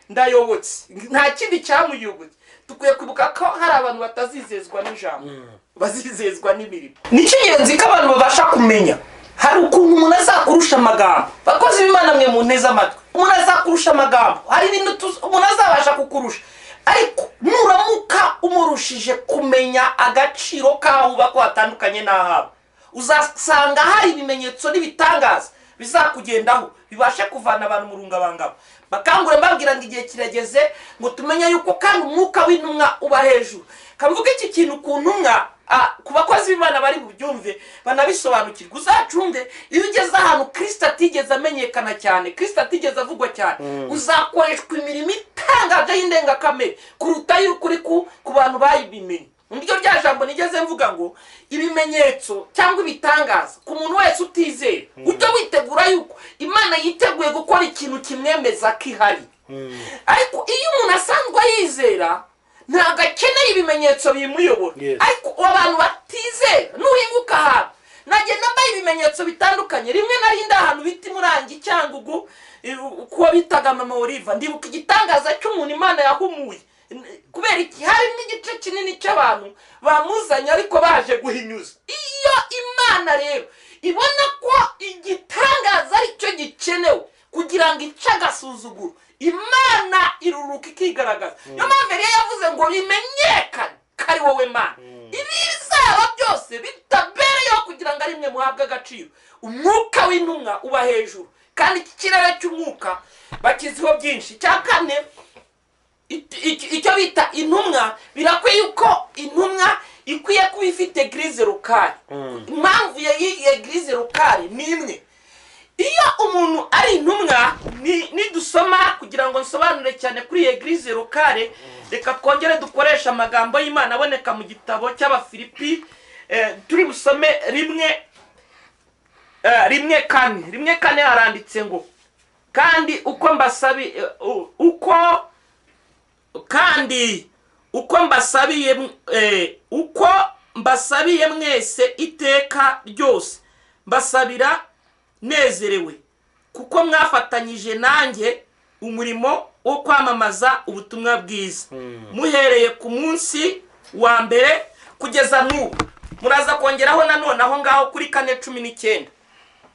ndayobotse, nta kindi cyamuyobotse. Dukwiye kwibuka ko hari abantu batazizezwa n'ijambo, bazizezwa n'imirimo. Ni icy'ingenzi ko abantu babasha kumenya hari ukuntu umuntu azakurusha amagambo. Bakozi b'Imana mwe mu nteze amatwi, umuntu azakurusha amagambo, hari ibintu umuntu azabasha kukurusha, ariko nuramuka umurushije kumenya agaciro kaho uba ko hatandukanye n'ahabo, uzasanga hari ibimenyetso n'ibitangaza bizakugendaho bibashe kuvana abantu mu rungabangabo. Bakangure mbabwira ngo igihe kirageze ngo tumenye yuko kandi umwuka w'intumwa uba hejuru. Kavuga iki kintu ku ntumwa, ku bakozi b'Imana bari bubyumve banabisobanukirwe. Uzacunge iyo ugeze ahantu Kristo atigeze amenyekana cyane, Kristo atigeze avugwa cyane, uzakoreshwa imirimo itangaje y'indengakamere kuruta yuko uri ku bantu bayibimenye. Niryo rya jambo nigeze mvuga ngo ibimenyetso cyangwa ibitangaza ku muntu wese utizera, ujye witegura yuko Imana yiteguye gukora ikintu kimwemeza ko ihari. Ariko iyo umuntu asanzwe yizera ntabwo akeneye ibimenyetso bimuyobora. Ariko abantu batizera, nuhinguka ahantu nagenda mbaye ibimenyetso bitandukanye. Rimwe nari ndi ahantu bita Murangi Cyangugu, kuwo bitaga Mama Oliva, ndibuka igitangaza cy'umuntu Imana yahumuye. Kubera iki? Hari n'igice kinini cy'abantu bamuzanye ariko baje guhinyuza. Iyo Imana rero ibona ko igitangaza aricyo gikenewe kugira ngo ice agasuzuguro, Imana iruruka ikigaragaza. Niyo mpamvu Eliya yavuze ngo bimenyekane ko ari wowe Mana, ibizaba byose bitabereyeho kugira ngo ari mwe muhabwe agaciro. Umwuka w'intumwa uba hejuru, kandi iki kirere cy'umwuka bakiziho byinshi. Icya kane, icyo bita intumwa, birakwiye ko intumwa ikwiye kuba ifite église locale. Impamvu y'iyi église locale ni imwe: iyo umuntu ari intumwa, nidusoma kugira ngo nsobanure cyane kuri iyi église locale, reka twongere dukoreshe amagambo y'Imana aboneka mu gitabo cy'Abafilipi. Turi busome 1:1. 1:4 haranditse ngo kandi uko mbasabi uko kandi uko mbasabiye uko mbasabiye mwese iteka ryose, mbasabira nezerewe, kuko mwafatanyije nanjye umurimo wo kwamamaza ubutumwa bwiza muhereye ku munsi wa mbere kugeza n'ubu. Muraza kongeraho nanone aho ngaho kuri 4:19.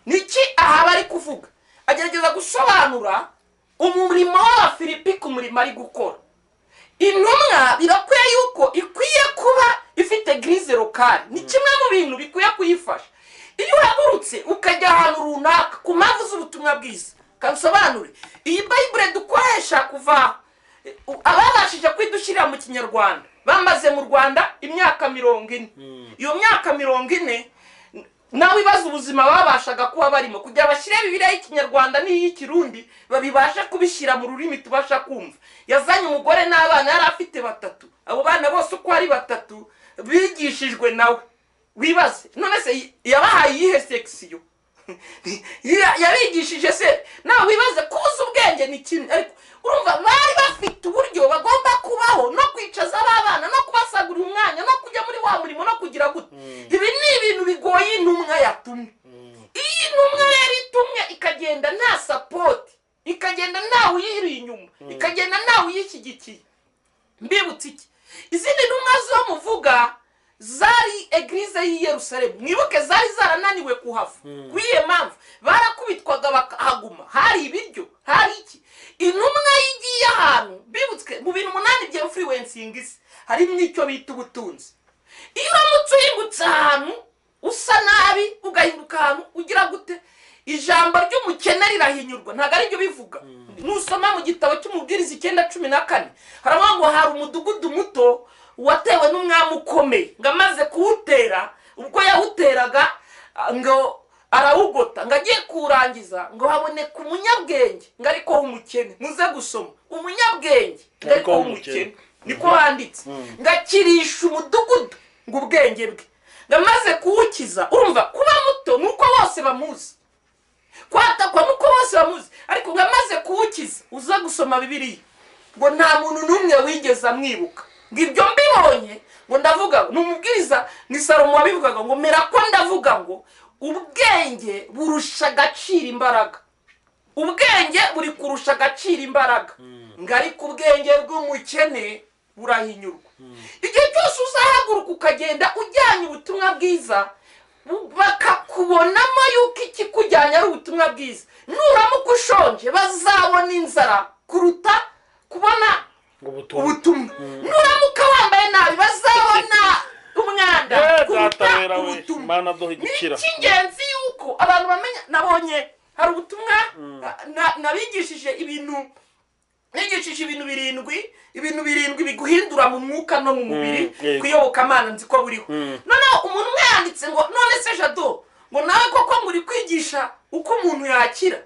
Niki aha bari kuvuga? Agerageza gusobanura umurimo w'Abafilipi ku murimo ari gukora. Intumwa birakwiye yuko ikwiye kuba ifite église locale, ni kimwe mu bintu bikwiye kuyifasha. Iyo uhagurutse ukajya ahantu runaka ku mpamvu z'ubutumwa bwiza, kansobanure iyi Bible dukoresha kuva ababashije kwidushyirira mu Kinyarwanda bamaze mu Rwanda imyaka 40. Iyo myaka 40 Nawe ibaza ubuzima babashaga kuba barimo kugira bashyire Bibiliya y'Ikinyarwanda n'iy'Ikirundi babibasha kubishyira mu rurimi tubasha kumva. Yazanye umugore n'abana yari afite batatu, abo bana bose uko ari batatu bigishijwe nawe. Wibaze none se yabahaye iyihe section? Yabigishije se? Nawe wibaze, kuza ubwenge ni kimwe, ariko urumva bari bafite uburyo bagomba kubaho no kwicaza abana no kubasagurira umwanya no kujya muri wa murimo no kugira gute. Ibi ni ibintu bigoye intumwa yatumwe. Iyi ntumwa rero itumwe ikagenda nta support, ikagenda ntawe uyiri inyuma, ikagenda ntawe uyishyigikiye. Mbibutse iki? Izindi ntumwa zo muvuga zari eglise y'i Yerusalemu, mwibuke zari zarananiwe kuhava. Kuyihe mpamvu? Barakubitwaga bakahaguma, hari ibiryo, hari iki. Intumwa yigiye ahantu, bibutswe mu bintu 8 bya influencing isi harimo icyo bita ubutunzi. Iyo uramutse uhingutse ahantu usa nabi ugahinduka ahantu ugira gute, ijambo ry'umukene rirahinyurwa. Ntabwo ari byo bivuga. Nusoma mu gitabo cy'Umubwiriza 9:14 haravuga ngo hari umudugudu muto watewe n'umwami ukomeye, ngo amaze kuwutera, ubwo yawuteraga ngo arawugota, ngo agiye kuwurangiza ngo haboneka umunyabwenge ngo ariko w'umukene. Muze gusoma umunyabwenge ngo ariko w'umukene, niko handitse, ngo akirisha umudugudu ngo ubwenge bwe, ngo amaze kuwukiza. Urumva kuba muto nuko bose bamuzi, kwatakwa nuko bose bamuzi, ariko ngo amaze kuwukiza, uza gusoma Bibiliya ngo nta muntu n'umwe wigeze amwibuka. Ngo ibyo mbibonye ngo ndavuga, ni umubwiriza, ni Salomo wabivugaga, ngo mera ko ndavuga ngo ubwenge burusha agaciro imbaraga. Ubwenge buri kurusha agaciro imbaraga, ngo ariko ubwenge bw'umukene burahinyurwa. Igihe cyose uzahaguruka ukagenda ujyanye ubutumwa bwiza, bakakubonamo yuko ikikujyanye ari ubutumwa bwiza, nuramuka ushonje bazabona inzara kuruta kubona ubutumwa. Nuramuka wambaye nabi bazabona umwanda kuruta ubutumwa. Ni icy'ingenzi yuko abantu bamenya. Nabonye hari ubutumwa nabigishije ibintu, nigishije ibintu birindwi, ibintu birindwi biguhindura mu mwuka no mu mubiri, kuyoboka Imana nzi ko buriho. Noneho umuntu umwe yanditse ngo none se Jado, ngo nawe koko ngo uri kwigisha uko umuntu yakira.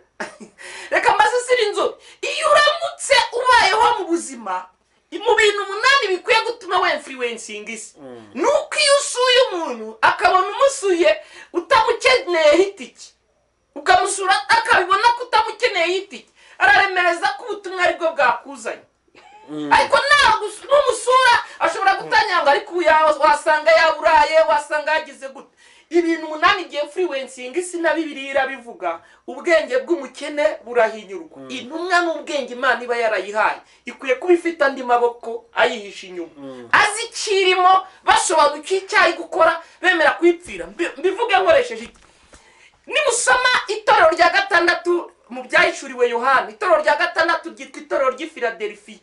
Reka mbaze siri inzobe, iyo uramutse ubayeho mu buzima mu bintu 8 bikwiye gutuma we influencing isi, nuko iyo usuye umuntu akabona umusuye utamukeneye itike, ukamusura akabibona ko utamukeneye itike, araremereza ko ubutumwa aribwo bwakuzanye. Ariko n'umusura ashobora gutanyanga, ariko wasanga yaburaye, wasanga yagize gute. Ibintu 8 bya influencing isi na Bibiliya irabivuga. Ubwenge bw'umukene burahinyurwa. Intumwa n'ubwenge Imana iba yarayihaye ikwiye kuba ifite andi maboko ayihisha inyuma, azi ikirimo, basobanukiwe icyo ari gukora, bemera kuyipfira. Mbivuge nkoresheje iki? Nimusoma itorero rya 6 mu byahishuriwe Yohana, itorero rya 6 ryitwa itorero ry'i Filadelfiya.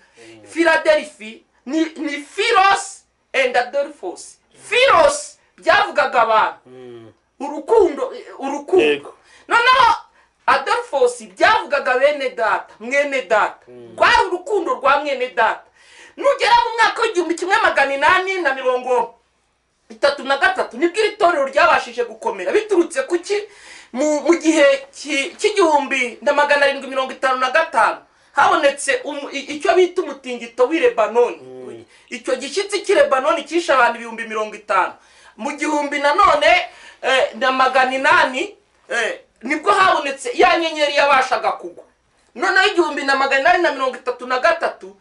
Filadelfi ni Philos and Adelphos. Philos byavugaga abantu, urukundo, urukundo. Noneho Adelphos byavugaga bene data, mwene data, rwari urukundo rwa mwene data. Nugera mu mwaka w'1833 nibwo iri torero ryabashije gukomera, biturutse kuki? Mu gihe cy'1755 habonetse icyo bita umutingito w'i Lebanoni. Icyo gishyitsi cy'i Lebanoni cyishe abantu 50,000. Mu 1800 nibwo habonetse ya nyenyeri yabashaga kugwa. Noneho 1833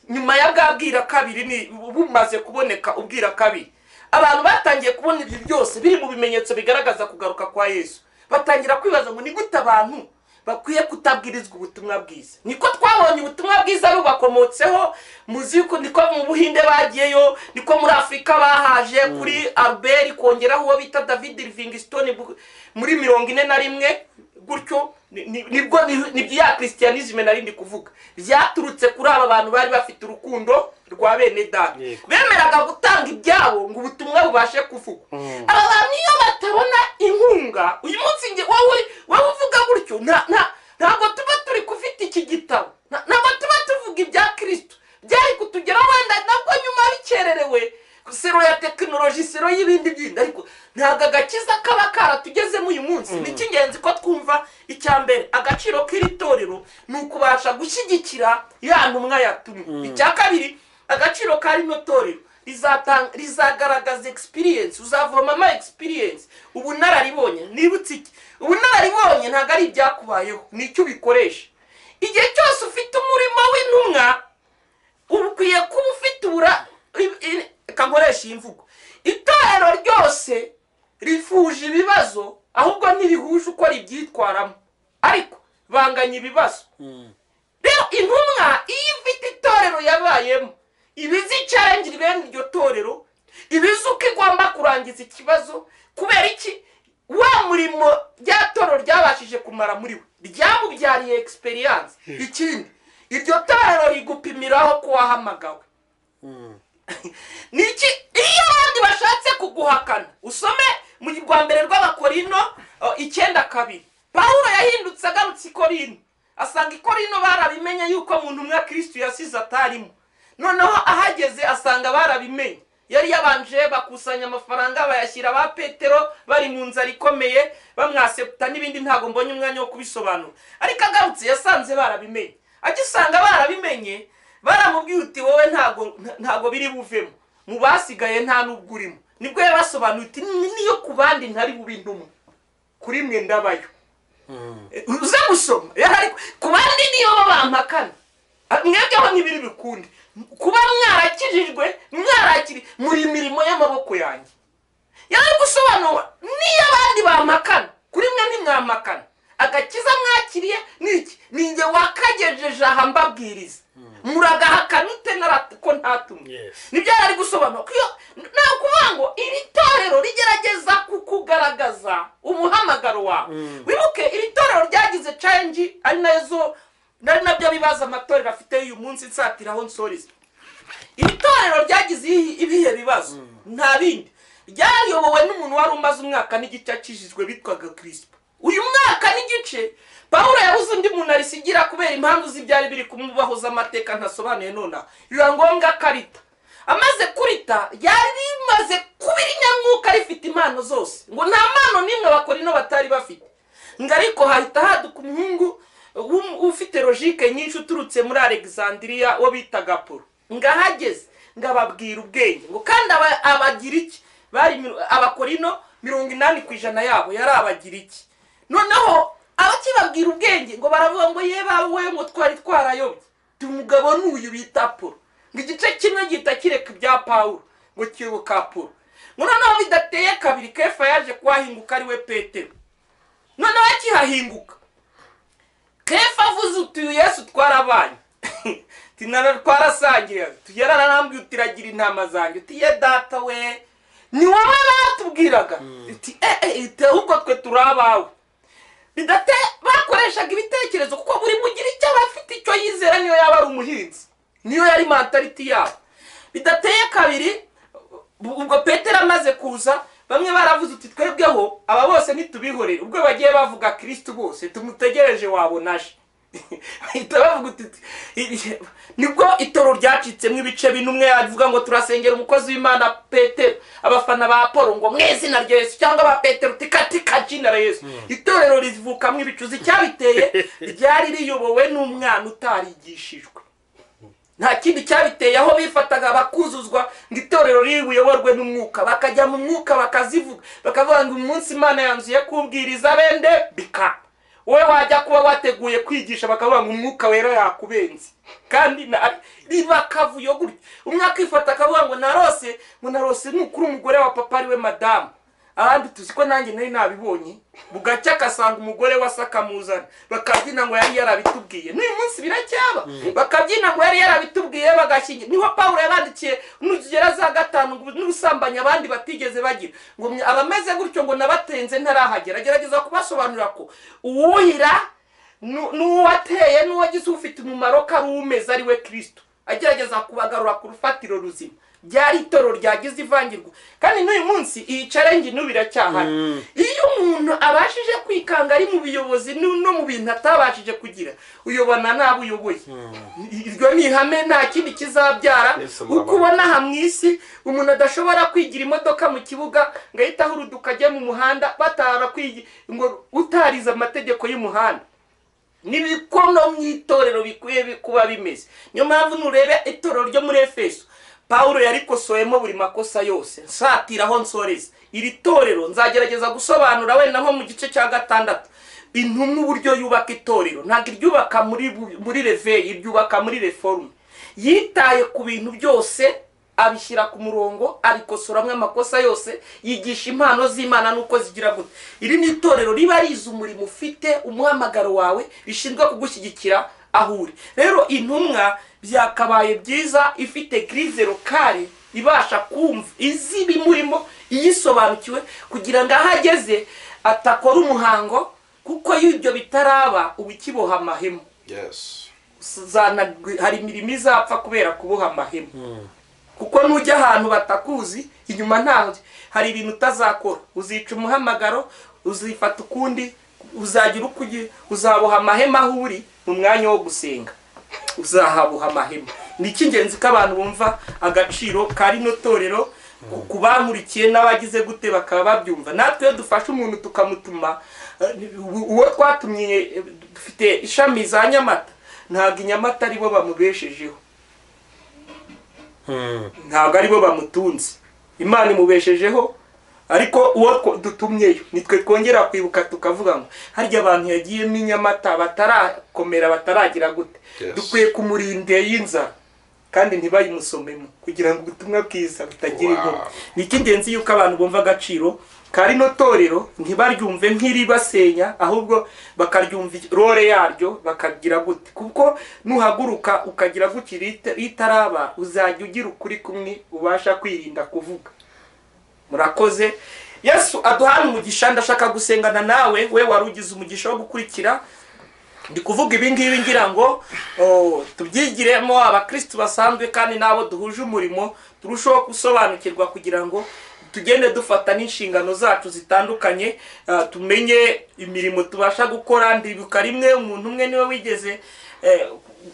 nyuma ya bwa bwira kabiri ni bumaze kuboneka ubwira kabiri, abantu batangiye kubona ibyo byose biri mu bimenyetso bigaragaza kugaruka kwa Yesu. Batangira kwibaza ngo ni gute abantu bakwiye kutabwirizwa ubutumwa bwiza. Niko twabonye ubutumwa bwiza rubakomotseho, muzi yuko niko mu Buhinde bagiyeyo, niko muri Afurika bahaje kuri Albert, kongeraho uwo bita David Livingstone muri 41 gutyo. Nibwo nibyo ya Christianisme nari ndi kuvuga byaturutse kuri aba bantu bari bafite urukundo rwa bene data, bemeraga gutanga ibyabo ngo ubutumwa bubashe kuvugwa. Aba bantu iyo batabona inkunga uyu munsi, nge wowe uvuga gutyo, ntabwo tuba turi kufite iki gitabo, ntabwo tuba tuvuga ibya Kristo, byari kutugeraho wenda nabwo nyuma bikererewe, sero ya tekinoloji, sero y'ibindi byindi, ariko Ntabwo agakiza kaba karatugezemo uyu munsi. Ni icy'ingenzi ko twumva icya mbere, agaciro k'iri torero ni ukubasha gushyigikira ya ntumwa yatumwe. Icya kabiri, agaciro ka rino torero rizagaragaza experience, uzavomamo experience, ubunararibonye. Nibutse iki? Ubunararibonye ntabwo ari ibyakubayeho, ni icyo ubikoresha. Igihe cyose ufite umurimo w'intumwa, uba ukwiye kuba ufite reka nkoresha iyi mvugo: itorero ryose rifuje ibibazo, ahubwo ntirihuje uko ribyitwaramo, ariko banganya ibibazo. Rero intumwa iyo ifite itorero yabayemo, iba izi challenge bene iryo torero, iba izi uko igomba kurangiza ikibazo. Kubera iki? Wa murimo rya torero ryabashije kumara muri we ryamubyariye experience. Ikindi, iryo torero rigupimiraho ko wahamagawe. Niki? Iyo abandi bashatse kuguhakana, usome mu rwa mbere rw'Abakorino 9:2. Pawulo yahindutse agarutse i Korino, asanga i Korino barabimenye yuko mu ntumwa Kristo yasize atarimo. Noneho ahageze asanga barabimenye. Yari yabanje bakusanya amafaranga, bayashyira ba Petero bari mu nzara ikomeye, bamwaseputa n'ibindi, ntabwo mbonye umwanya wo kubisobanura. Ariko agarutse yasanze barabimenye. Agisanga barabimenye, baramubwiye uti: "Wowe ntago biri buvemo, mu basigaye nta n'ubwo urimo." Nibwo yabasobanuye uti: "Niyo ku bandi ntari bube intumwa, kuri mwe ndabayo." Uze gusoma. Yari ku bandi niyo bampakana, mwebweho ntibiri bikunde. Kuba mwarakijijwe, mwarakiri muri mirimo y'amaboko yanjye. Yari gusobanura: niyo abandi bampakana, kuri mwe ntimwampakana. Agakiza mwakiriye ni iki? Ni njye wakagejeje aha mbabwiriza, muragahakana ute ko ntatumwe? Nibyo yari ari gusobanura. Ko iyo ni ukuvuga ngo iri torero rigerageza kukugaragaza umuhamagaro wawe. Wibuke iri torero ryagize challenge, ari nazo nari nabyo bibaza amatorero afite uyu munsi. Nsatiraho nsoreza, iri torero ryagize ibihe bibazo? Nta bindi, ryayobowe n'umuntu wari umaze umwaka n'igice akijijwe witwaga Kirisipo. Uyu mwaka n'igice, Pawulo yabuze undi muntu arisigira kubera impamvu z'ibyari biri kumubaho z'amateka ntasobanuye nonaha. Biba ngombwa karita. Amaze kurita, ryari rimaze kuba irinyamwuka, rifite impano zose, ngo nta mpano n'imwe Abakorino batari bafite. Ngo ariko hahita haduka umuhungu ufite logique nyinshi uturutse muri Alexandria, wo bitaga Polo. Ngo ahageze ngo ababwira ubwenge, ngo kandi Abagiriki bari Abakorino 80% yabo yari Abagiriki. Noneho abakibabwira ubwenge, ngo baravuga ngo: "Ye bawe," ngo "twari twarayobye." Umugabo n'uyu bita Polo. Ngo igice kimwe gihita kireka ibya Pawulo, ngo kibuka Polo. Ngo noneho bidateye kabiri, Kefa yaje kuhahinguka, ari we Petero. Noneho akihahinguka, Kefa avuze uti: "Uyu Yesu twarabanye, twarasangiye, yararambwiye uti ragira intama zanjye." Uti: "Ye data we, ni wowe batubwiraga." Uti: "Eh, ahubwo twe turi abawe." Bidate bakoreshaga ibitekerezo, kuko buri mugira icyo aba afite icyo yizera, niyo yaba ari umuhinzi, niyo yari mentality yabo. Bidateye kabiri, ubwo Petero amaze kuza, bamwe baravuze uti: "Twebweho aba bose ntitubihorere, ubwo bagiye bavuga Kirisitu bose tumutegereje wabona aje." Bahita bavuga uti nibwo itoro ryacitsemo ibice bine. Umwe yavuga ngo turasengera umukozi w'Imana Petero, abafana ba Paul ngo mu izina rya Yesu, cyangwa ba Petero tikatika jina la Yesu. Itorero rivukamo ibicuzi. Icyabiteye, ryari riyobowe n'umwana utarigishijwe, nta kindi cyabiteye. Aho bifataga bakuzuzwa ngo itorero riri buyoborwe n'umwuka, bakajya mu mwuka, bakazivuga, bakavuga ngo umunsi Imana yanzuye kubwiriza bende bika, wowe wajya kuba wateguye kwigisha, bakavuga ngo umwuka wera yakubenze. Kandi riba akavuyo gutya. Umwe akifata akavuga ngo narose, ngo narose ni ukuri umugore wa papa ari we madamu. Abandi tuzi ko nanjye nari nabibonye. Bugacya agasanga umugore we asa, akamuzana, bakabyina ngo yari yarabitubwiye. N'uyu munsi biracyaba, bakabyina ngo yari yarabitubwiye, bagashyingira. Niho Pawulo yabandikiye nugera za 5 ngo n'ubusambanyi abandi batigeze bagira, ngo abameze gutyo ngo nabatenze ntarahagera. Agerageza kubasobanurira ko uwuhira n'uwateye n'uwagize ufite umumaro ko ari umeze ari we Kristo, agerageza kubagarura ku rufatiro ruzima. Ryari itorero ryagize ivangirwa, kandi n'uyu munsi iyi challenge n'ubu iracyahari. Iyo umuntu abashije kwikanga ari mu buyobozi no mu bintu atabashije kugira, uyobona nabo uyoboye. Iryo ni ihame, nta kindi kizabyara. Uko ubona aha mu isi umuntu adashobora kwigira imodoka mu kibuga ngo ahite ahuruduka ajye mu muhanda, batara ngo utarize amategeko y'umuhanda. Nibiko no mu itorero bikwiye kuba bimeze. Niyo mpamvu nurebe itorero ryo muri Efeso, Pawulo yarikosoyemo buri makosa yose. Nsatiraho nsoreza iri torero, nzagerageza gusobanura wenda nko mu gice cya 6 intumwa uburyo yubaka itorero. Ntabwo iryubaka muri réveil, iryubaka muri réforme. Yitaye ku bintu byose, abishyira ku murongo, abikosoramo amakosa yose, yigisha impano z'Imana nuko zigira gute. Iri ni itorero riba rizi umurimo ufite, umuhamagaro wawe, rishinzwe kugushyigikira aho uri. Rero intumwa byakabaye byiza ifite église locale ibasha kumva, izi ibimurimo, iyisobanukiwe, kugira ngo aho ageze atakora umuhango, kuko iyo ibyo bitaraba uba ukiboha amahema. Hari imirimo izapfa kubera kuboha amahema, kuko nujya ahantu batakuzi inyuma, ntaho hari ibintu utazakora. Uzica umuhamagaro, uzifata ukundi, uzagira uko uzaboha amahema aho uri mu mwanya wo gusenga, uzahaboha amahema. Ni icy'ingenzi ko abantu bumva agaciro ka rino torero, ku bankurikiye n'abagize gute bakaba babyumva. Natwe iyo dufashe umuntu tukamutuma, uwo twatumye, dufite ishami za Nyamata, ntabwo i Nyamata aribo bamubeshejeho, ntabwo aribo bamutunze, Imana imubeshejeho. Ariko uwo dutumyeyo nitwe twongera kwibuka tukavuga ngo harya abantu yagiyemo i Nyamata batarakomera, bataragira gute, dukwiye kumurinda y'inzara kandi ntibayimusomemo, kugira ngo ubutumwa bwiza butagira inkomyi. Ni icy'ingenzi yuko abantu bumva agaciro ka rino torero, ntibaryumve nk'iribasenya, ahubwo bakaryumva role yaryo, bakagira gute, kuko nuhaguruka ukagira gutya itaraba, uzajya ugira ukuri kumwe ubasha kwirinda kuvuga. Murakoze, Yesu aduhane umugisha. Ndashaka gusengana nawe, we wari ugize umugisha wo gukurikira. Ndi kuvuga ibi ngibi ngira ngo tubyigiremo abakristu basanzwe kandi n'abo duhuje umurimo, turusheho gusobanukirwa kugira ngo tugende dufata n'inshingano zacu zitandukanye, tumenye imirimo tubasha gukora. Ndibuka rimwe umuntu umwe niwe wigeze,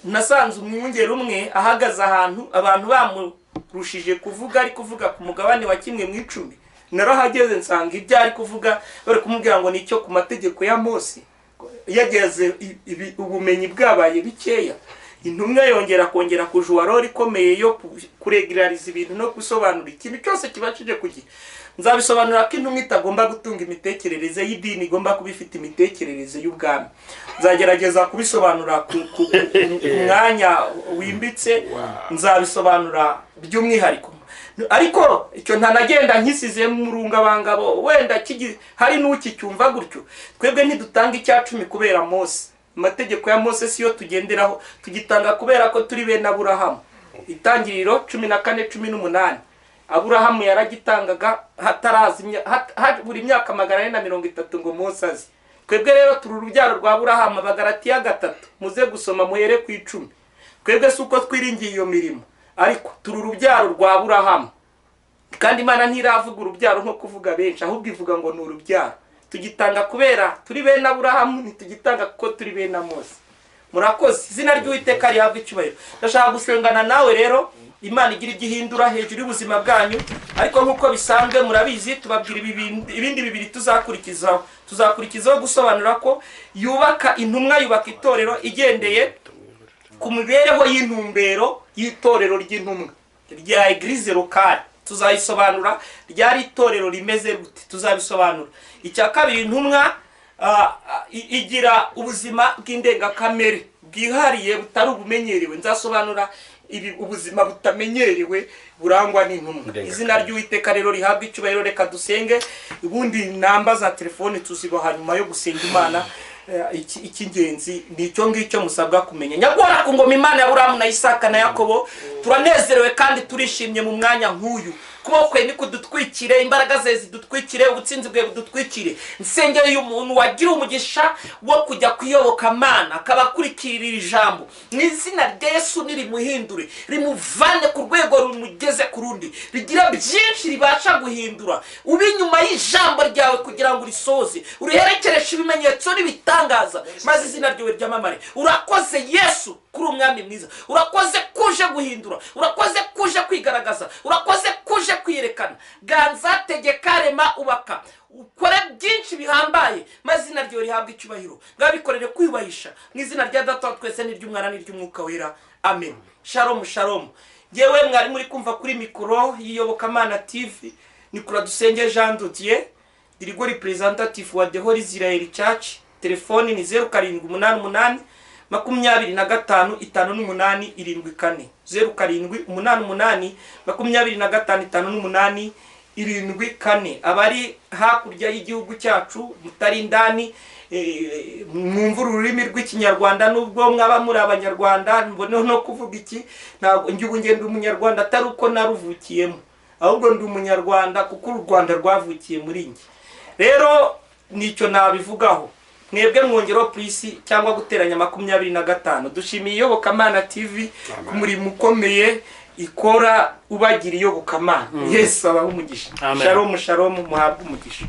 nasanze umwungeri umwe ahagaze ahantu abantu bamurushije kuvuga, ari kuvuga ku mugabane wa 1 mu 10. Narahageze nsanga ibyo ari kuvuga bari kumubwira ngo nicyo ku mategeko ya Mose, yageze ubumenyi bwabaye bikeya. Intumwa yongera kongera kujuwa role ikomeye yo kuregulariza ibintu no gusobanura ikintu cyose kibashije kugira. Nzabisobanura ko intumwa itagomba gutunga imitekerereze y'idini, igomba kuba ifite imitekerereze y'ubwami. Nzagerageza kubisobanura ku mwanya wimbitse, nzabisobanura by'umwihariko. Ariko icyo ntanagenda nkisize mu rungabangabo, wenda hari n'ukicyumva gutyo. Twebwe ntidutanga 10% kubera Mose, amategeko ya Mose siyo tugenderaho. Tugitanga kubera ko turi bene Aburahamu. Itangiriro 14:18. Aburahamu yaragitangaga hataraza buri myaka 430 ngo Mose aze. Twebwe rero turi urubyaro rwa Aburahamu. Abagalatiya 3, muze gusoma muhere ku 10. Twebwe si uko twiringiye iyo mirimo, ariko turi urubyaro rwa Aburahamu, kandi Imana ntiravuga urubyaro nko kuvuga benshi, ahubwo ivuga ngo ni urubyaro. Tugitanga kubera turi bene Aburahamu, ntitugitanga kuko turi bene Mose. Murakoze, izina ry'Uwiteka rihabwa icyubahiro. Ndashaka gusengana nawe rero, Imana igira ibyo ihindura hejuru y'ubuzima bwanyu. Ariko nk'uko bisanzwe murabizi, tubabwira ibindi bibiri tuzakurikizaho. Tuzakurikizaho gusobanura ko yubaka intumwa, yubaka itorero igendeye ku mibereho y'intumbero y'itorero ry'intumwa rya église locale. Tuzayisobanura ryari itorero rimeze gute, tuzabisobanura. Icya kabiri, intumwa igira ubuzima bw'indengakamere bwihariye butari ubumenyerewe. Nzasobanura ibi, ubuzima butamenyerewe burangwa n'intumwa. Izina ry'Uwiteka rero rihabwa icyubahiro. Reka dusenge, ubundi namba za telefone tuzibaha nyuma yo gusenga Imana. Icy'ingenzi ni icyo ngicyo musabwa kumenya. Nyagora ku ngoma, Imana ya Aburahamu na Isaka na Yakobo, turanezerewe kandi turishimye mu mwanya nk'uyu. Kuboko kwe nikudutwikire, imbaraga ze zidutwikire, ubutsinzi bwe budutwikire. Nsengero y'umuntu wagira umugisha wo kujya kuyobokamana akaba akurikira iri jambo, mu izina rya Yesu nirimuhindure, rimuvane ku rwego rumugeze ku rundi, rigira byinshi ribasha guhindura. Ube inyuma y'ijambo ryawe kugira ngo urisoze, uriherekereshe ibimenyetso n'ibitangaza, maze izina ryawe ryamamare. Urakoze Yesu kuri umwami mwiza, urakoze kuje guhindura, urakoze kuje kwigaragaza, urakoze kuje kwiyerekana. Ganza, tegeka, rema, ubaka, ukore byinshi bihambaye, maze izina ryawe rihabwe icyubahiro. Ngabikorere kwiyubahisha mu izina rya Data wa twese n'iry'Umwana n'iry'Umwuka Wera, amen. Shalom, shalom. Yewe mwari muri kumva kuri mikoro y'Iyobokamana TV ni Kuradusenge Jean Didier, dirigo representative wa The Holy Israel Church. Telefoni ni 0788 25 58 74, 0788 25 58 74. Abari hakurya y'igihugu cyacu mutari indani, mwumva ururimi rw'Ikinyarwanda, nubwo mwaba muri Abanyarwanda, mboneho no kuvuga iki, ntabwo njye ubu ngenda Umunyarwanda atari uko naruvukiyemo, ahubwo ndi Umunyarwanda kuko u Rwanda rwavukiye muri njye. Rero nicyo nabivugaho. Mwebwe mwongeraho purisi cyangwa guteranya 25. Dushimiye Iyobokamana TV ku murimo ukomeye ikora ubagira iyobokamana. Yesu abahe umugisha. Amen. Shalom, shalom, muhabwe umugisha.